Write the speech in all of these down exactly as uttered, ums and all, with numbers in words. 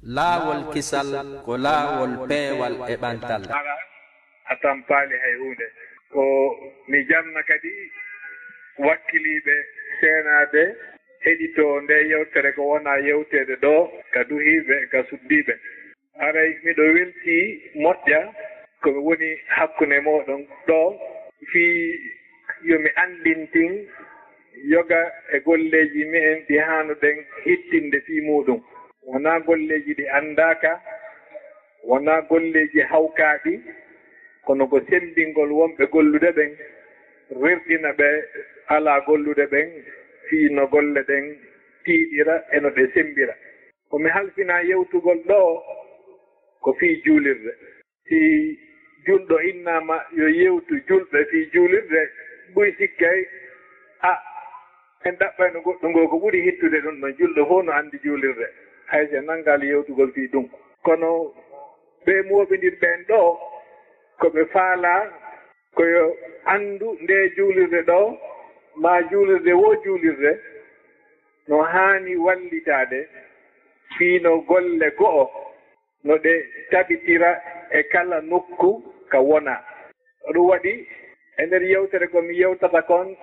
Laawol kisal ko laawol peewal e ɓantal. Aɗa a tampaali hay huunde. Ko mi jamna kadi wakkiliiɓe seenaade heɗitoo ndee yewtere ko wonaa yewteede ɗoo ka duhiiɓe, ka suddiiɓe. Haray miɗo weltii moƴƴa ko mi woni hakkunde mooɗon ɗoo fii yo mi anndintin yoga e golleeji me'en ɗi haanuɗen hittinde fii muuɗum. Wonaa golleeji ɗi anndaaka, wonaa golleeji hawkaaɗi, kono ko semmbingol wonɓe gollude ɓen, rerɗina ɓe alaa gollude ɓen fii no golle ɗen tiiɗira e no ɗe semmbira. Ko mi halfinaa yewtugol ɗoo ko fii juulirde. Si julɗo innaama yo yewtu julɓe fii juulirde, buy sikkay a en ɗaɓɓayno goɗɗo ngoo ko ɓuri hittude ɗum ɗon. Julɗo fow no anndi juulirde, hay si en nanngaali yewtugol fii ɗum. Kono ɓee mooɓindirɓe en ɗoo, ko ɓe faalaa ko yo anndu ndee juulirde ɗoo maa juulirde woo juulirde no haani wallitaade fii no golle go'o no ɗe tabitira e kala nokku ka wonaa. Ko ɗum waɗi e nder yewtere ko mi yewtata kon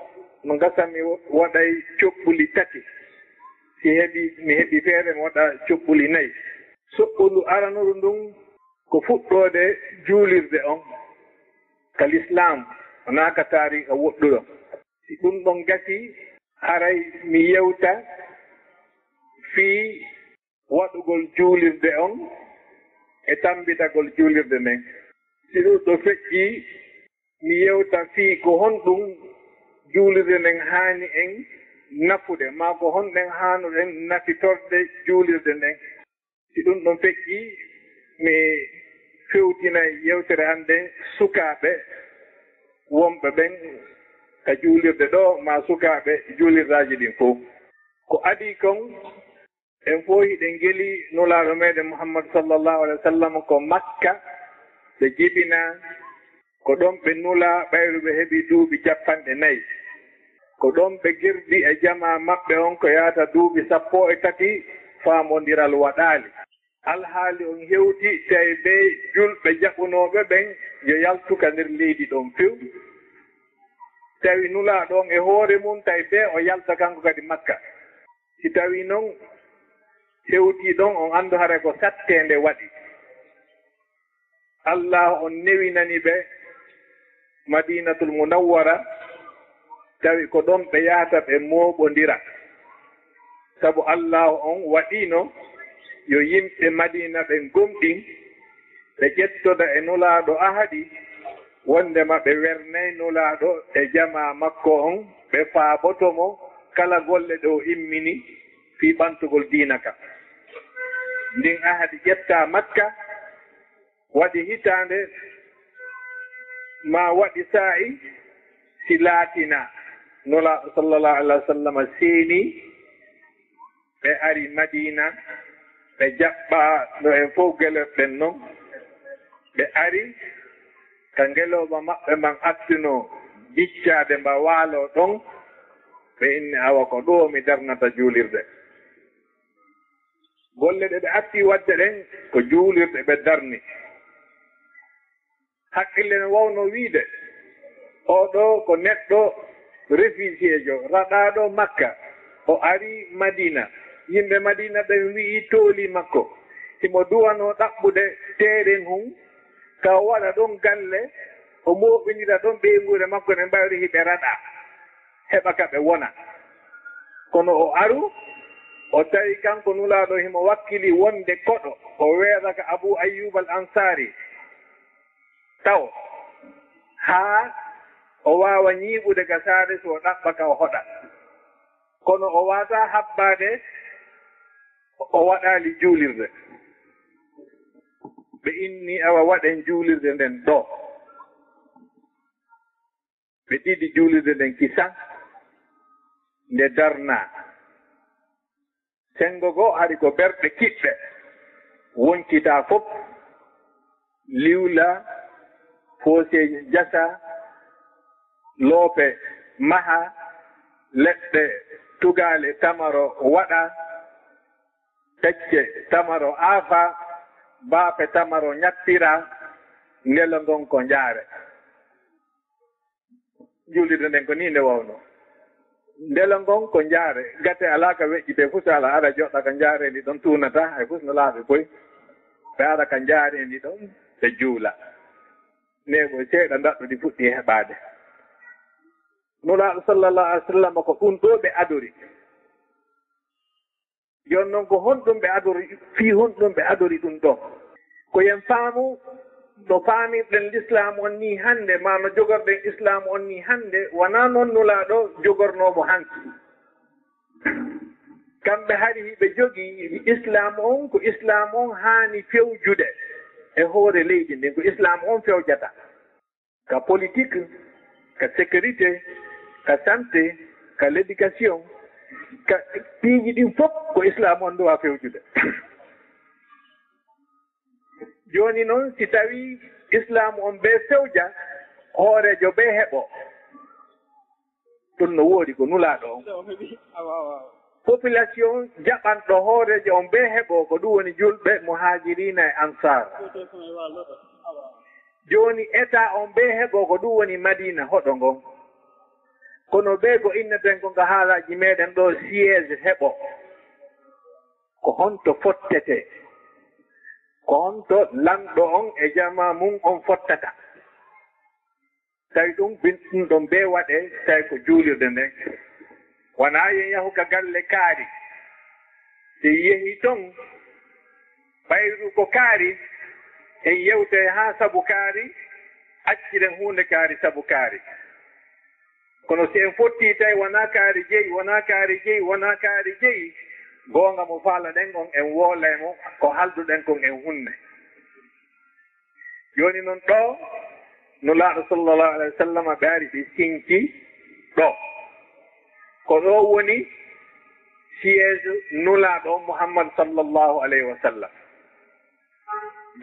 no gasa mi waɗay coɓɓuli tati. Si heɓi mi heɓi feere mi waɗa coɓɓuli nayi. Soɓɓundu aranuru ndun ko fuɗɗoode juulirde on ka lislaam wonaa ka taariika woɗɗuɗo. Si ɗum ɗon gasii haray mi yewta fii waɗugol juulirde on e tammbitagol juulirde nden. Si ɗum ɗo feƴƴii mi yewta fii ko honɗum juulirde nden haani en nafude maa ko honɗen haanuɗen nafitorde juulirde nden. Si ɗum ɗon feƴƴii mi fewtinay yewtere an nden sukaaɓe wonɓe ɓen ka juulirde ɗoo maa sukaaɓe juulirɗaaji ɗin fow. Ko adii kon en fow hiɗen ngeli Nulaaɗo meɗen Muhammadu sallallaahu alayhi wa sallam ko Makka ɓe jibinaa. Ko ɗon ɓe nulaa ɓayru ɓe heɓi duuɓi cappanɗe nayi. Ko ɗon ɓe gerdi e jamaa maɓɓe on ko yahata duuɓi sappo e tati faamondiral waɗaali. Alhaali on hewti tawi ɓee julɓe jaɓunooɓe ɓen yo yaltu ka nder leydi ɗon few. Tawi Nulaaɗo on e hoore mun tawi bee o yalta kanko kadi Makka. Si tawii non hewtii ɗon on anndu haray ko satteende waɗi. Allaahu on newinani ɓe Madiinatul Munawwara, tawi ko ɗon ɓe yahata ɓe mooɓondira. Sabu Allaahu on waɗiino yo yimɓe Madiina ɓen gomɗin, ɓe ƴettoda e Nulaaɗo ahadi, wonndema ɓe wernay Nulaaɗo e jamaa makko on, ɓe faaboto mo kala golle ɗe o immini fii ɓantugol diina ka. Ndin ahadi ƴettaa Makka, waɗi hitaande maa waɗi saa'i si laatinaa. Nulaaɗo sallallaahu alayhi wa sallam seenii ɓe ari Madiina, ɓe jaɓɓaa no en fow gelorɗen non. Ɓe ari ka ngelooba maɓɓe mban attunoo biccaade mba waaloo ɗon, ɓe inni awa ko ɗoo mi darnata juulirde. Golle ɗe ɓe atti waɗde ɗen ko juulirɗe ɓe darni. Haqqille no waawno wiide oo ɗoo ko neɗɗo refijiyeejo raɗaaɗo Makka, o ari Madiina. Yimɓe Madiina ɓen wi'i tooli makko himo duwanoo ɗaɓɓude teeren hun ka o waɗa ɗon galle, o mooɓinira ɗon ɓeynguure makko nde mbayri hiɓe raɗaa heɓa ka ɓe wona. Kono o aru o tawi kanko Nulaaɗo himo wakkili wonde koɗo, o weeɓa ka Abuu Ayyuubal Ansaari tawo haa o waawa ñiiɓude ka saare si o ɗaɓɓa ka o hoɗa. Kono o waawataa habbaade o waɗaali juulirde. Ɓe inni awa waɗen juulirde nden ɗoo. Ɓe ɗiɗi juulirde nden kisan nde darnaa. Senngo goo hari ko berɗe kiɓɓe, woncitaa fof, liwla, fooseeje jasa, loope maha, leɗɗe tugaale tamaro waɗa, Pecce tamaro aafa, baape tamaro ñattira, ndelo ngon ko njaare. Juulirde nden ko nii nde wawno. Ndelo ngon ko njaare, gate alaa ka weƴƴitee, fus alaa, aɗa joɗɗa ka njaareendi ɗon, tuunata, hay fus no laaɓi boy. Ɓe ara ka njaareendi ɗon, ɓe juula. Neeɓoy seeɗa, ndaɗɗudi fuɗɗi heɓaade. Nulaaɗo sallallahu alaihi wasallam ko ɗum ɗo ɓe adori. Jooni noon, ko honɗum ɓe adori, fii honɗum ɓe adori ɗum ɗo? Ko yen faamu no faamirɗen Lislaam on nii hannde, maa no jogorɗen Islaam on nii hannde, wonaa noon Nulaaɗo jogornoo mo hanki. Kamɓe hari hiɓe jogii Islaam on, ko Islaam on haani fewjude e hoore leydi ndin, ko Islaam on fewjata. Ka politique, ka sécurité, ka santé, ka l'éducation, ka piiji ɗin fof ko Islaam on nduwa fewjude. Jooni noon, si tawii Islaam on bee fewja, hooreejo bee heɓo. Ɗum no woodi, ko Nulaaɗo on. Population jaɓanɗo hooreejo on bee heɓo, ko ɗum woni julɓe, muhaajiriina e ansaar. Jooni État on bee heɓo, ko ɗum woni Madiina hoɗo ngon. Kono ɓe ko inneten kon ka haalaaji meɗen ɗo siège heɓo. Ko honto fottete? Ko honto lanɗo on e jamaa mun on fottata? Tawi ɗum bin-, ɗum ɗon bee waɗe, tawi ko juulirde nden. Wonaa yo yahu ka galle kaari. Si yehi ton, ɓayru ko kaari, en yewtay haa sabu kaari, acciren huunde kaari sabu kaari. Kono si en fotti tawi wonaa kaari jeyi, wonaa kaari jeyi, wonaa kaari jeyi, goonga mo faala ɗen on, en woolay mo, ko halduɗen kon en hunne. Jooni non ɗo, Nulaaɗo sallallahu alaihi wasallam ɓe ari ɓe sinci ɗo. Ko ɗo woni siège Nulaaɗo Muhammad sallallahu alaihi wasallam.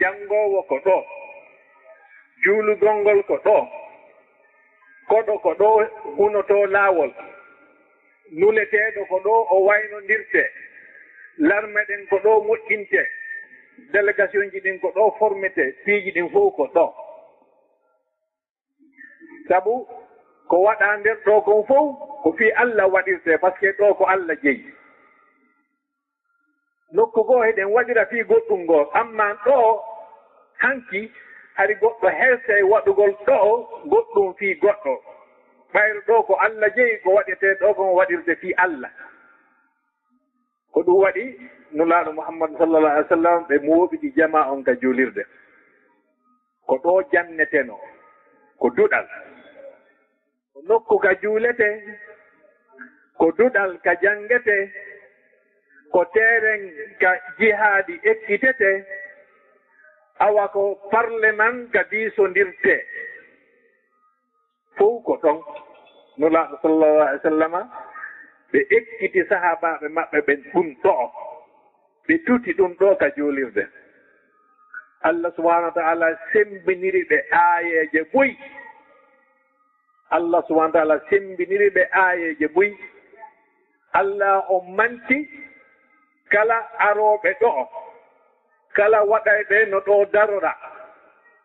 Janngoowo ko ɗo, juulugol ngol ko ɗo, koɗo ko ɗo hunotoo laawol, nuleteeɗo ko ɗo o waynondirtee, larme ɗen ko ɗo moƴƴintee, délégation ji ɗin ko ɗo formetee, piiji ɗin fof ko ɗo. Sabu ko waɗaa nder ɗo kon fof ko fii Allah waɗirtee, parce que ɗo ko Allah jeyi. Nokku goo hiɗen waɗira fii goɗɗum goo, ammaa ɗo hanki hari goɗɗo hersay waɗugol ɗo goɗɗum fii goɗɗo. Ɓayru ɗo ko Allah jeyi, ko waɗetee ɗo kon waɗirtee fii Allah. Ko ɗum waɗi Nulaaɗo Muhammad sallallahu alaihi wasallam ɓe mooɓiti jamaa on ka juulirde. Ko ɗo jannetenoo, ko duɗal. Ko nokku ka juuletee, ko duɗal ka janngetee, ko teeren ka jihaadi ekkitetee, awa ko parleman ka diisondirtee. Fow ko ɗon Nulaaɗo sallallahu alaihi wasallama, ɓe ekkiti sahaabaaɓe maɓɓe ɓen ɗum ɗo'o, ɓe tuti ɗum ɗo ka juulirde. Allah subhanahu wa ta'ala sembiniri ɓe aayeeje buy. Allah subhanahu wa ta'ala sembiniri ɓe aayeeje buy. Allah on manti kala arooɓe ɗo'o, kala waɗayɓe no ɗo darora,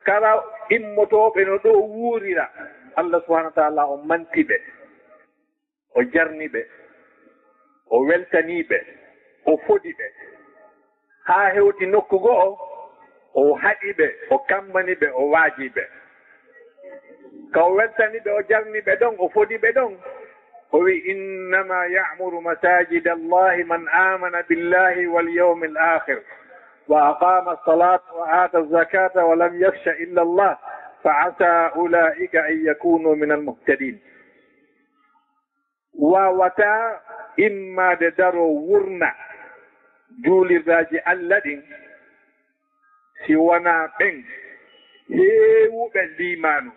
kala immotooɓe no ɗo wuurira. Allah subhanahu wa ta'ala on manti ɓe. O jarni ɓe, o weltani ɓe, o fodi ɓe. Haa hewti nokku go'o, o haɗi ɓe, o kammani ɓe, o waaji ɓe. Ka o weltani ɓe, o jarni ɓe ɗon, o fodi ɓe ɗon, o wi, "Innama ya'muru masajida Allahi man amana billahi wal yawmil akhir, wa aqama as-salata wa ata az-zakata wa lam yakhsha illa Allah, fa asa ulaika an yakunu min al-muhtadin." Waawataa immaade daroo wurna juulirdaaji Alla ɗin, si wanaa ɓen heewuɓe liimaanu,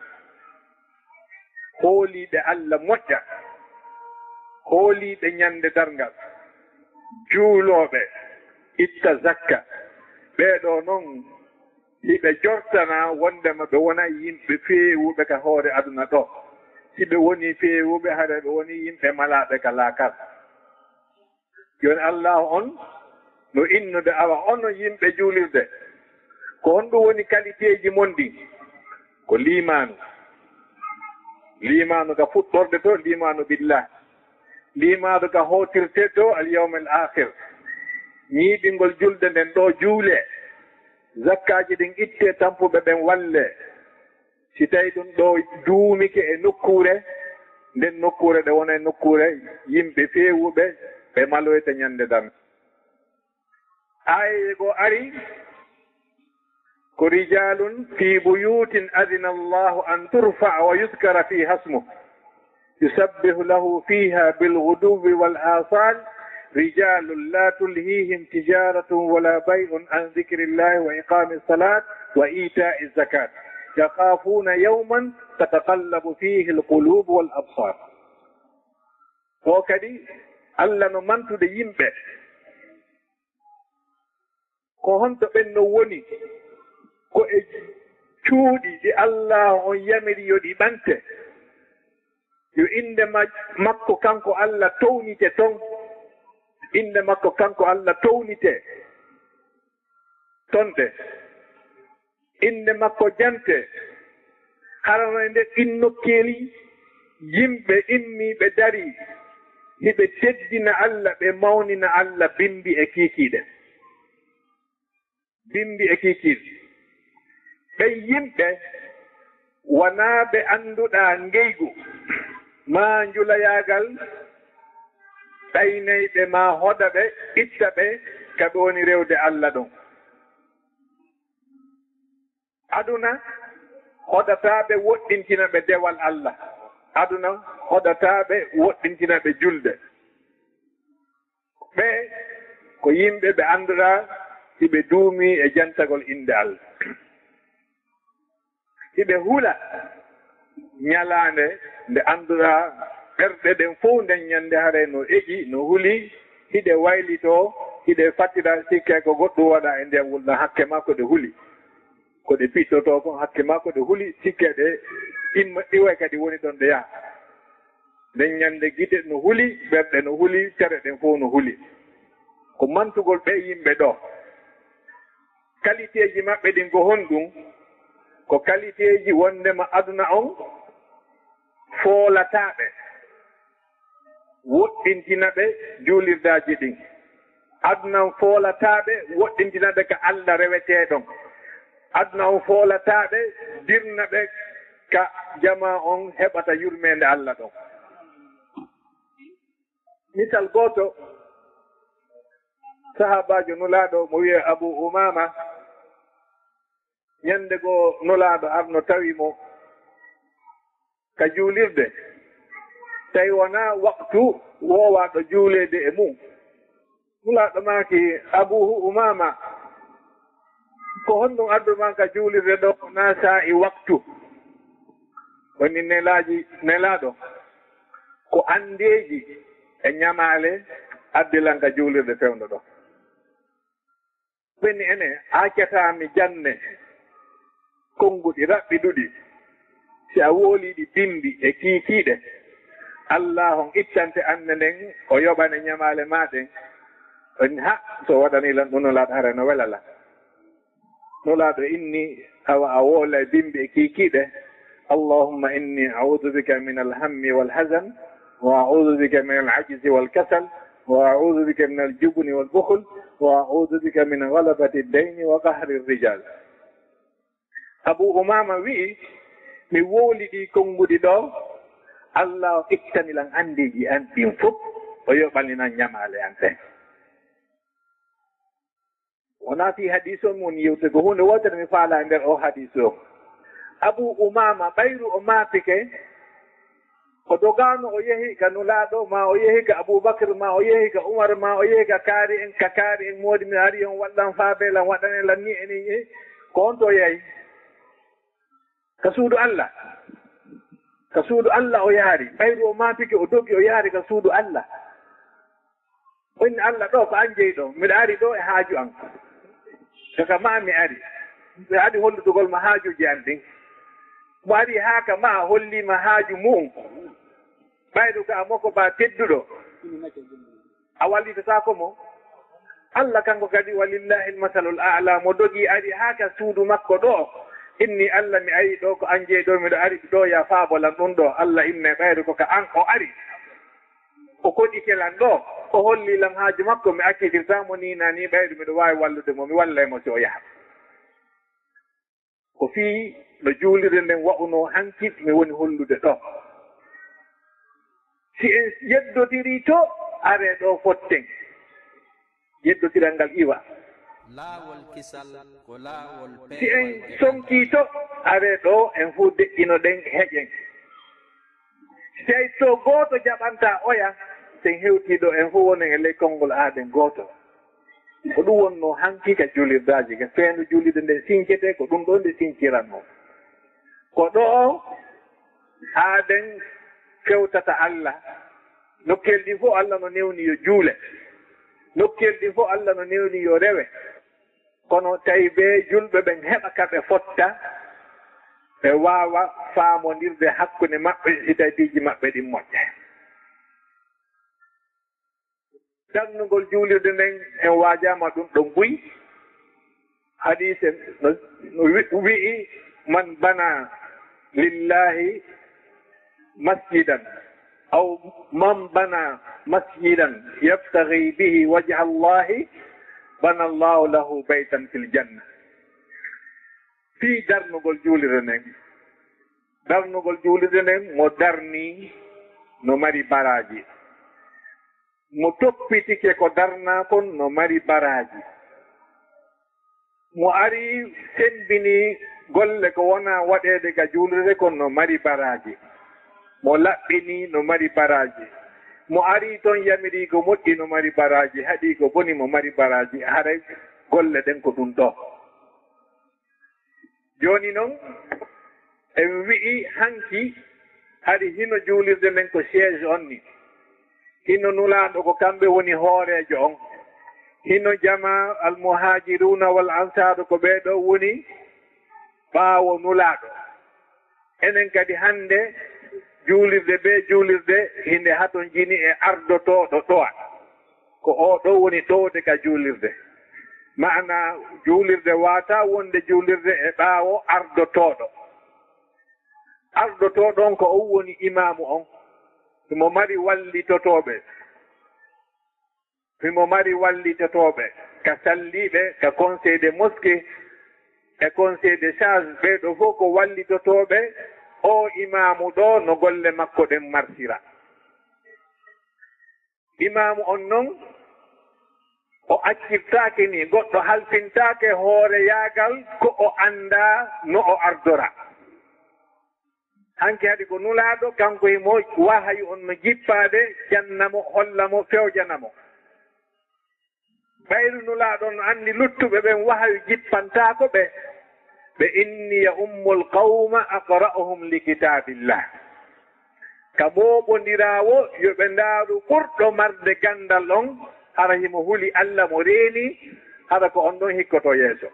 hooliiɓe Alla moƴƴa, hooliiɓe ñande darngal, juulooɓe, itta zakka. Ɓee ɗoo non, hiɓe jortana wondema ɓe wonay yimɓe feewuɓe ka hoore aduna ɗo. Si ɓe woni feewuɓe, hara ɓe woni yimɓe malaaɓe ka laakara. Jooni, Allaahu on no innude, awa onon yimɓe juulirde, ko honɗum woni kaliteeji mon ɗin? Ko liimaanu. Liimaanu ka fuɗɗorde to, liimaanu billah. Liimaanu ka hootirte to, al yawmil aakhir. Ñiiɓingol julde nden ɗo juulee. Zakkaaji ɗin ittee, tampuɓe ɓen wallee. Si tawi ɗum ɗo duumike e nokkuure, nden nokkuure ɗe wona e nokkuure yimɓe feewuɓe, ɓe maloyta ñande darnde. Aaya goo ari ko: رجال في بيوت أذن الله أن ترفع ويذكر فيها اسمه يسبح له فيها بالغدو والآصال رجال لا تلهيهم تجارة ولا بيع عن ذكر الله وإقام الصلاة وإيتاء الزكاة يخافون يوما تتقلب فيه القلوب والأبصار. Ɗo kadi, Alla no mantude yimɓe. Ko honto ɓen no woni? Ko e cuuɗi ɗi Allaahu on yamiri yo ɗi ɓante, yo innde ma-, makko kanko Alla townite ton, innde makko kanko Alla townite ton ɗe, innde makko jante. Harano e nder ɗin nokkeeli, yimɓe immii ɓe darii, hiɓe teddina Alla, ɓe mawnina Alla, bimbi e kiikiiɗe. Bimbi e kiikiiɗe. Ɓen yimɓe wanaa ɓe annduɗaa ngeygu, maa njulayaagal, ɗaynay ɓe, maa hoda ɓe, itta ɓe ka ɓe woni rewde Alla ɗon. Aduna hodataa ɓe woɗɗintina ɓe dewal Alla. Aduna hodataa ɓe woɗɗintina ɓe julde. Ɓe ko yimɓe ɓe annduɗaa hiɓe duumii e jantagol innde Alla. Hiɓe hula ñalaande nde annduɗaa ɓerɗe ɗen fow nden ñande haray no eƴi, no huli, hiɗe waylitoo, hiɗe fattira, sikke ko goɗɗum waɗaa e nder wulɗan hakke maa ko ɗe huli. Ko ɗe piɗɗotoo kon hakke maa ko ɗe huli, sikke ɗe imma, iway kadi woni ɗon ɗe yaha. Nden ñande gite no huli, ɓerɗe no huli, tere ɗen fow no huli. Ko mantugol ɓee yimɓe ɗoo. Kaliteeji maɓɓe ɗin ko honɗum? Ko kaliteeji wonndema aduna on foolataa ɓe, woɗɗintina ɓe juulirdaaji ɗin. Aduna on foolataa ɓe, woɗɗintina ɓe ka Alla rewetee ɗon. Aduna on foolataa ɓe, dirna ɓe ka jamaa on heɓata yurmeende Alla ɗon. Misal gooto, sahaabaajo Nulaaɗo mo wi'ee Abu Umaama, ñande goo Nulaaɗo arno tawi mo ka juulirde, tawi wonaa waqtu woowaaɗo juuleede e mum. Nulaaɗo maaki, Abu Umaama, ko honɗum addu maa ka juulirde ɗoo, wonaa saa'i waqtu? Woni nelaaji, Nelaaɗo, ko anndeeji e ñamaale addi lan ka juulirde fewndo ɗoo. Ɓen ene accataa mi janne konnguɗi raɓɓiɗuɗi, si a woolii ɗi bimbi e kiikiiɗe, Allaahu on ittante annde nden, o yoɓane ñamaale maa ɗen. On ha, so waɗanii lan ɗum Nulaaɗo, hara no wela lan. Nulaaɗo inni, awa a woola e bimbi e kiikiiɗe, اللهم إني أعوذ بك من الهم والحزن، وأعوذ بك من العجز والكسل، وأعوذ بك من الجبن والبخل، وأعوذ بك من غلبة الدين وقهر الرجال. Abu Umaama wi'i, mi wowli ɗii konnguɗi ɗoo, Alla ittani lan anndeeji an ɗin fof, o yoɓani lan ñamaale an ɗen. Wonaa fii hadiis on mi woni yewtude, ko huunde wootere mi faalaa e nder oo hadiis oo. Abu Umaama, ɓayru o maapike, o dogaano, o yehi ka Nulaaɗo, maa o yehi ka Abuu Bakr, maa o yehi ka Umar, maa o yehi ka kaari en, ka kaari en, moodi mi ari on wallan faabee lan, waɗanee lan ni e ni e. Ko on to o yahi? Ka suudu Alla. Ka suudu Alla o yaari. Ɓayru o maapike, o dogi, o yaari ka suudu Alla. O inni, Alla, ɗoo ko an jeyi ɗoo. Miɗo ari ɗoo e haaju an. Saka maa mi ari. Mi ari hollitugol ma haajuuji an ɗin. Mo ari haa ka maa, hollii ma haaju mu'un. Ɓayru ka mo ko baa tedduɗo. A wallitataako mo? Allah kanko kadi, walillahi almasalul a'la, mo dogi ari haa ka suudu makko ɗo, inni Allah, mi ari ɗo ko an jeyi ɗo, miɗo ari ɗo, ya faabo lan ɗum ɗo. Allah inni ɓayru ko ka an o ari. O koɗike lan ɗo, o holli lan haaju makko, mi accitirta mo ni na ni, ɓayru miɗo waawi wallude mo, mi wallay mo si o yaha. Ko fii no juulirde nden wa'unoo hanki, mi woni hollude ɗo. Si en yeddotirii to, aree ɗo fotten. Yeddotiral ngal iwa. Laawol kisal ko laawol peewal. Si en sonkii to, aree ɗo, en fow deƴƴinoɗen, heƴen. Si tawii to gooto jaɓantaa oya, si en hewtii ɗo, en fow wonen e ley konngol aaden gooto. Ko ɗum wonnoo hanki ka juulirdaaji, ka feendu juulirde nden sincetee, ko ɗum ɗo nde sincirannoo. Ko ɗo aaden fewtata Allah. Nokkeeli ɗin fow Allah no newni yo juule. Nokkeeli ɗin fow Allah no newni yo rewe. Kono tawi bee julɓe ɓen heɓa ka ɓe fotta, ɓe waawa faamondirde hakkunde maɓɓe, si tawi piiji maɓɓe ɗin moƴƴa. Darnugol juulirde nden, en waajaama ɗum ɗon buy. Hadiise no, no wi-, wi'i, "Man bana lillahi masjidan, aw man bana masjidan yabtaghi bihi wajha Allahi, bana Allahu lahu baytan fil janna." Fii darnugol juulirde nden. Darnugol juulirde nden, mo darni no mari baraaji. Mo toppitike ko darnaa kon no mari baraaji. Mo ari sembini golle ko wonaa waɗeede ka juulirde kon no mari baraaji. Mo laɓɓini no mari baraaji. Mo ari ton yamiri ko moƴƴi no mari baraaji, haɗi ko boni mo mari baraaji. Haray golle ɗen ko ɗum ɗo. Jooni non, en wi'i hanki, hari hino juulirde nden ko siège on ni. Hino Nulaaɗo ko kamɓe woni hooreejo on. Hino jamaa Al-Muhaajiruuna wal Ansaaru ko ɓee ɗoo woni ɓaawo Nulaaɗo. Enen kadi hannde juulirde bee juulirde hinde hatonjini e ardotooɗo ɗowa. Ko oo ɗoo woni ɗowde ka juulirde. Maana juulirde waawataa wonde juulirde e ɓaawo ardotooɗo. Ardotooɗo on ko on woni imaamu on. Himo mari wallitotooɓe. Himo mari wallitotooɓe ka salliiɓe, ka conseil de mosquée, e conseil de charge. Ɓee ɗoo fow ko wallitotooɓe oo imaamu ɗoo no golle makko ɗen marsira. Imaamu on non, o accirtaake ni, goɗɗo halfintaake hooreyaagal ko o anndaa no o ardora. Hanki hadi ko Nulaaɗo, kanko himo wahayu on no jippaade, janna mo, holla mo, fewjana mo. Ɓayru Nulaaɗo on no anndi luttuɓe ɓen wahayu jippantaako ɓe. Ɓe inni: "Ya ummul qawma aqra'uhum li kitaabillah." Ka mooɓondiraawo, yo ɓe ndaaru ɓurɗo marde ganndal on, hara himo huli Alla mo reeni, hara ko on ɗon hikkotoo yeeso.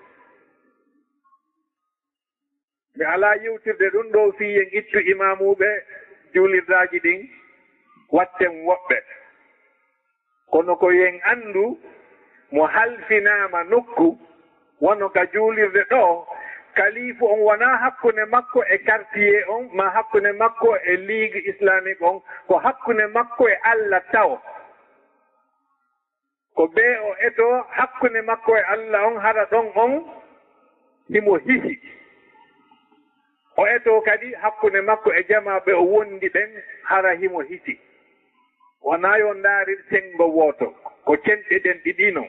Mi alaa yewtirde ɗum ɗoo fii yen ittu imaamuuɓe juulirdaaji ɗin, watten woɓɓe. Kono ko yen anndu, mo halfinaama nokku, wano ka juulirde ɗoo, kaliifu on wanaa hakkunde makko e quartier on, maa hakkunde makko e ligue islamique on, ko hakkunde makko e Alla tawo. Ko bee o etoo hakkunde makko e Alla on, hara ɗon on himo hisi. O etoo kadi hakkunde makko e jamaa ɓe o wondi ɓen, hara himo hisi. Wanaa yo ndaarir senngo wooto, ko cenɗe ɗen ɗiɗi non.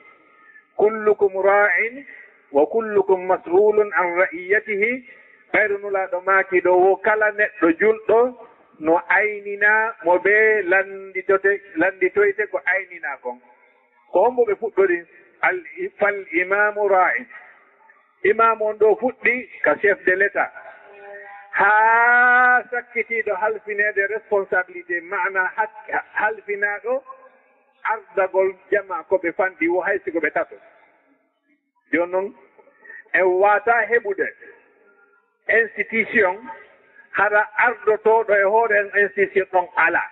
"Kullukum raa'in wa kullukum mas'uulun an ra'iyyatihi." Ɓayru Nulaaɗo maaki ɗoo, wo kala neɗɗo julɗo no ayninaa mo bee lannditote-, lannditoyte ko ayninaa kon. Ko hombo ɓe fuɗɗori? Al-, fal imaamu raa'in. Imaamu on ɗoo fuɗɗi ka chef de l'État, haa sakkitiiɗo halfineede responsabilité, maana hak-, halfinaaɗo ardagol jamaa ko ɓe fanɗi wo, hay si ko ɓe tato. Jooni non, en waawataa heɓude institution hara ardotooɗo e hoore on institution ɗon alaa.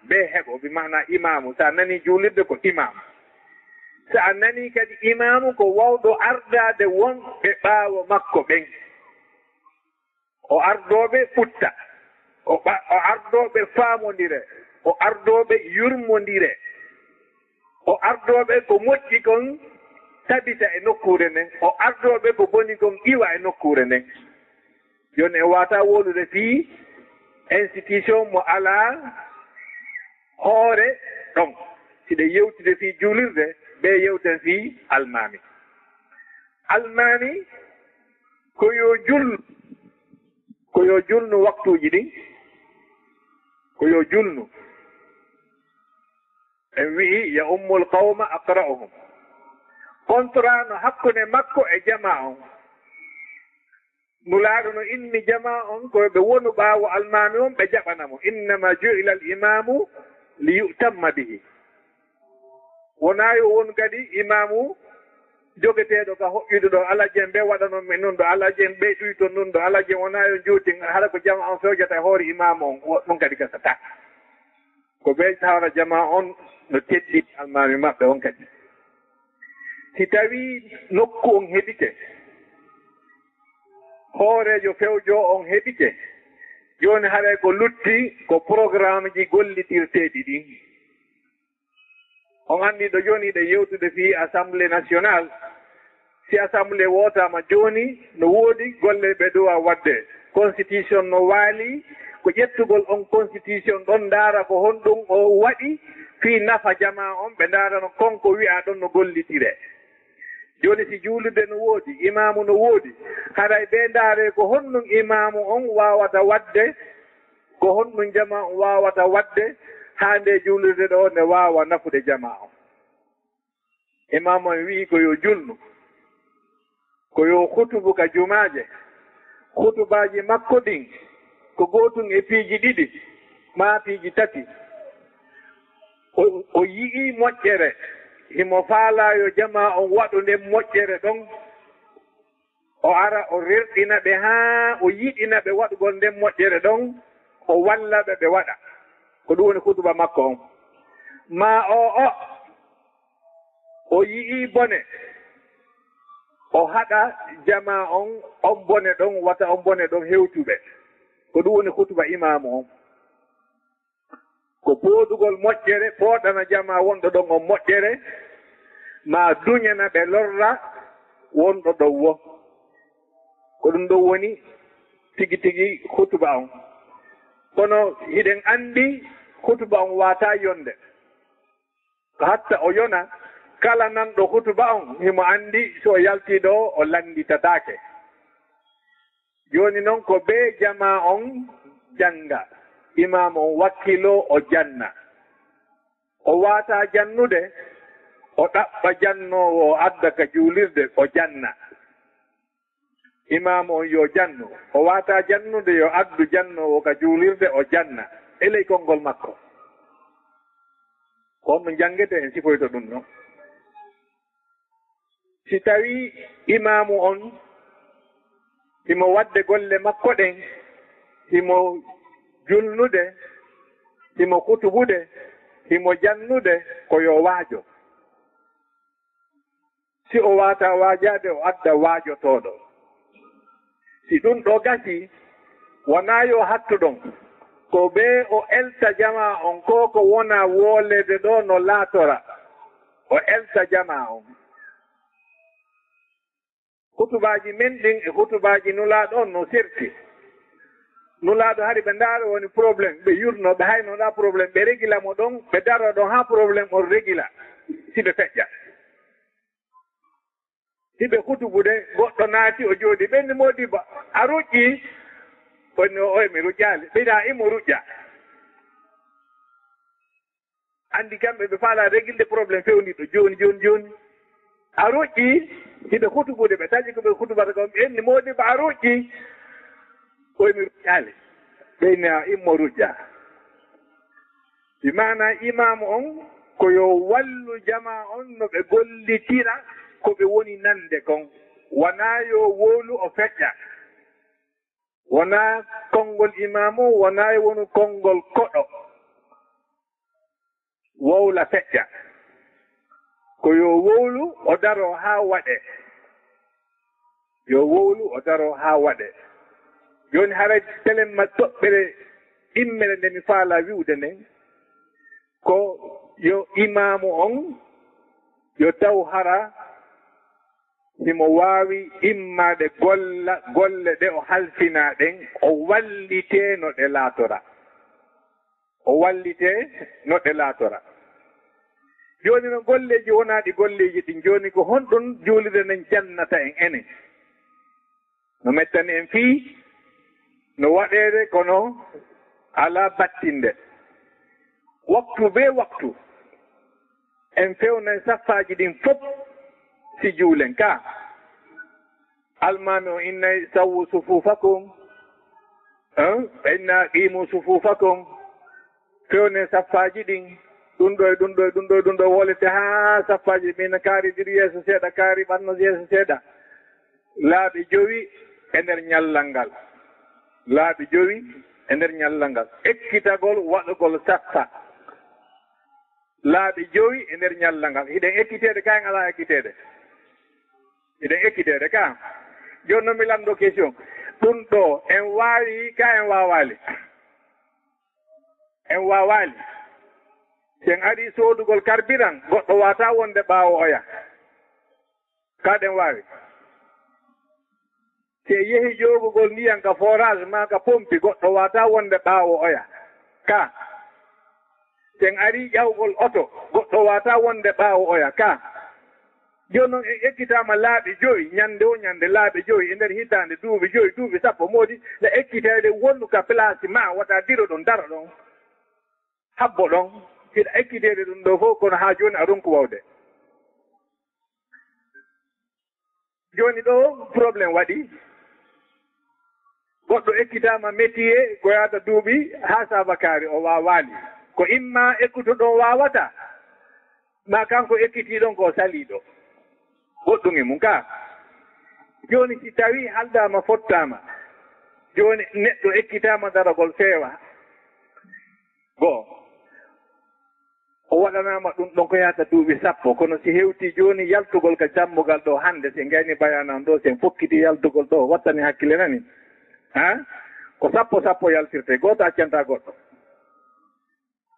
Bee heɓo, bi maana imaamu, sa nani juulirde ko imaamu. So a nanii kadi imaamu ko waawɗo ardaade wonɓe ɓaawo makko ɓen. O ardooɓe ɓutta, o ɓa-, o ardooɓe faamondire, o ardooɓe yurmondire, o ardooɓe ko moƴƴi kon tabita e nokkuure nden, o ardooɓe ko boni kon iwa e nokkuure nden. Jooni en waawataa wowlude fii institution mo alaa hoore ɗon. Hiɗen yewtude fii juulirde, ɓe yewten fii almaami. Almaami ko yo jul-, ko yo julnu waktuuji ɗin, ko yo julnu. En wi'i, "Ya ummul qawma aqra'uhum." Contrat no hakkunde makko e jamaa on. Nulaaɗo no inni jamaa on ko ɓe wonu ɓaawo almaami on, ɓe jaɓana mo. "Innama ju'ila al imamu li yu'tamma bihi." Wonaa yo wonu kadi imaamu jogeteeɗo ka hoƴƴude ɗo, "Alaa jen ɓe waɗanon min nun ɗo, alaa jen ɓe ɗuyton nun ɗo, alaa jen." Wonaa yo juutin, hara ko jamaa on fewjata e hoore imaamu on, wo-, ɗum kadi gasataa. Ko ɓe tawata jamaa on no teddini almaami maɓɓe on kadi. Si tawii nokku on heɓike, hooreejo fewjo on heɓike, jooni haray ko lutti ko programmeji gollitirteeɗi ɗin. On anndi ɗo jooni hiɗen yewtude fii Assemblée nationale. Si Assemblée wootaama jooni, no woodi golle ɓe duwa waɗde. Constitution no waali ko ƴettugol on constitution ɗon, ndaara ko honɗum o waɗi fii nafa jamaa on, ɓe ndaara no kon ko wi'aa ɗon no gollitire. Jooni si juulirde no woodi, imaamu no woodi, haray ɓe ndaaree ko honɗum imaamu on waawata waɗde, ko honɗum jamaa on waawata waɗde haa nde juulirde ɗo nde waawa nafude jamaa on. Imaamu on wi'i ko yo julnu, ko yo hutubu ka jumaaje. Hutubaaji makko ɗin ko gootun e piiji ɗiɗi maa piiji tati. O, o yi'ii moƴƴere, himo faalaa yo jamaa on waɗu nden moƴƴere ɗon. O ara, o rerɗina ɓe haa o yiɗina ɓe waɗugol nden moƴƴere ɗon, o walla ɓe ɓe waɗa. Ko ɗum woni hutuba makko on. Maa o, o, o yi'ii bone, o haɗa jamaa on, on bone ɗon, wata on bone ɗon hewtu ɓe. Ko ɗum woni hutuba imaamu on. Ko pooɗugol moƴƴere, pooɗana jamaa wonɗo ɗon on moƴƴere, maa duñana ɓe lorra wonɗo ɗon woo. Ko ɗum ɗon woni tigi tigi hutuba on. Kono hiɗen anndi hutuba on waataa yonde. Ko hatta o yona, kala nanɗo hutuba on, himo anndi so o yaltii ɗo, o lannditataake. Jooni non ko bee jamaa on jannga, imaamu on wakkiloo o janna. O waataa jannude, o ɗaɓɓa jannoowo o adda ka juulirde o janna. Imaamu on yo jannu, o waataa jannude yo addu jannoowo ka juulirde o janna e ley konngol makko. Ko on ɗum janngete en sifoyto ɗum non. Si tawii imaamu on himo waɗde golle makko ɗen, himo julnude, himo kutubude, himo jannude, ko yo waajo. Si o waataa waajaade, o adda waajotooɗo. Si ɗum ɗo gasii, wonaa yo hattu ɗon. Ko bee o elta jamaa on ko, ko wona wooleede ɗo no laatora. O elta jamaa on. Hutubaaji men ɗin e hutubaaji Nulaaɗo on no serti. Nulaaɗo hari ɓe ndaara woni problème, ɓe yurno, ɓe hayno ɗa problème, ɓe regila mo ɗon, ɓe daro ɗon haa problème on regila, si ɓe feƴƴa. Si ɓe hutubude, goɗɗo naati, o jooɗi, ɓe inni, "Moodibbo, a ruƴƴi?" O inni, "Oy, mi ruƴƴaali." Ɓe ina imo ruƴƴa. Anndi kamɓe ɓe faalaa regilde problème fewndiiɗo jooni, jooni, jooni. A ruƴƴi, hiɓe hutubude, ɓe taƴi ko ɓe hutubata kon, ɓe inni, "Moodibbo, a ruƴƴi?" Oy, mi ruƴƴaali. Ɓe inni, "A immo ruƴƴa." Bi maanaa imaamu on, ko yo wallu jamaa on no ɓe gollitira ko ɓe woni nande kon. Wanaa yo wowlu o feƴƴa. Wonaa konngol imaamu, wonaa e wonu konngol koɗo. Wowla feƴƴa. Ko yo wowlu o daro haa waɗe. Yo wowlu o daro haa waɗe. Jooni haray telemma toɓɓere ɗimmere nde mi faala wi'ude nden, ko yo imaamu on, yo taw hara himo waawi immaade golla golle ɗe o halfinaa ɗen, o wallitee no ɗe laatora. O wallitee no ɗe laatora. Jooni non golleeji wonaaɗi golleeji ɗin, jooni ko honɗun juulirde nden jannata en enen? No mettani en fii no waɗeede, kono alaa battinde. Waktu bee waktu, en fewnay saffaaji ɗin fof si juulen ka. Almaami on innay, "Sawwu sufuufakum." Hein? Ɓe inna, "Qiimu sufuufakum." Fewne saffaaji ɗin. Ɗun ɗo e ɗun ɗo e ɗun ɗo e ɗun ɗo wolete haa saffaaji. Min kaari dir yeeso seeɗa, kaari ɓanno yeeso seeɗa. Laaɓi jowi e nder ñallal ngal. Laaɓi jowi e nder ñallal ngal. Ekkitagol waɗugol saffa. Laaɓi jowi e nder ñallal ngal. Hiɗen ekkiteede ka, en alaa ekkiteede? Hiɗen ekkiteede ka. Jooni non mi lanndo question. Ɗun ɗo, en waawi ka, en waawaali? En waawaali. Si en arii soodugol karbiran, goɗɗo waawataa wonde ɓaawo oya. Ka ɗen waawi? Si en yehi ƴoogugol ndiyan ka forage maa ka pompi, goɗɗo waawataa wonde ɓaawo oya. Ka. Si en arii ƴawgol oto, goɗɗo waawataa wonde ɓaawo oya. Ka. Jooni non en ekkitaama laaɓi jowi, ñande o ñande laaɓi jowi, e nder hitaande duuɓi jowi, duuɓi sappo, moodi na ekkiteede wonu ka place maa, wata diro ɗon, daro ɗon, habbo ɗon. Hiɗa ekkiteede ɗun ɗo fof, kono haa jooni a ronku wawde. Jooni ɗo problème waɗi. Goɗɗo ekkitaama métier ko yaata duuɓi haa saabakaari o waawaali. Ko imma ekkutuɗo on waawata, maa kanko ekkitii ɗon ko saliiɗo. Goɗɗum e mum ka. Jooni si tawii haldaama fottaama, jooni neɗɗo ekkitaama daragol feewa. Goo. O waɗanaama ɗun ɗon ko yaata duuɓi sappo, kono si hewtii jooni yaltugol ka dammugal ɗo hannde, si en gayni bayaana on ɗo, si en fokkitii yaltugol ɗo, wattani hakkille nani? Ha? Ko sappo sappo yaltirtee, gooto accantaa goɗɗo.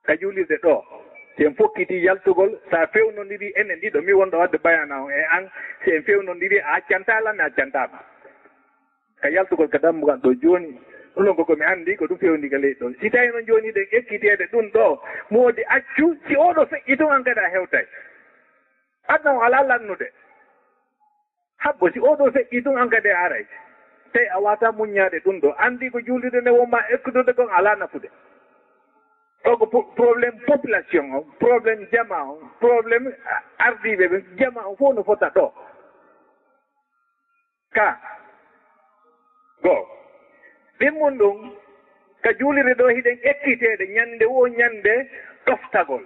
Ka juulirde ɗo, si en fokkitii yaltugol, si a fewnondirii enen ɗiɗo, mi wonɗo waɗde bayaana on e an, si en fewnondirii, a accantaa lan, mi accantaa ma. Ka yaltugol ka dammugal ɗo jooni, ɗum ɗon ko ko mi anndi, ko ɗum fewndi ka leydi ɗo. Si tawii noon jooni ɗen ekkiteede ɗum ɗo, moodi accu, si oo ɗo feƴƴi tun, an kadi a hewtay. Aduna on alaa lannude. Habbo si oo ɗo feƴƴi tun, an kadi a aray. Tawi a waawataa muññaade ɗum ɗo. Anndi ko juulirde nde wonmaa ekkutude kon alaa nafude. Ɗo ko po-, problème population on, problème jamaa on, problème ardiiɓe ɓen, jamaa on fof no fota ɗo. Ka. Goo. Ɗimmun ɗum, ka juulirde ɗo hiɗen ekkiteede ñande woo ñande ɗoftagol.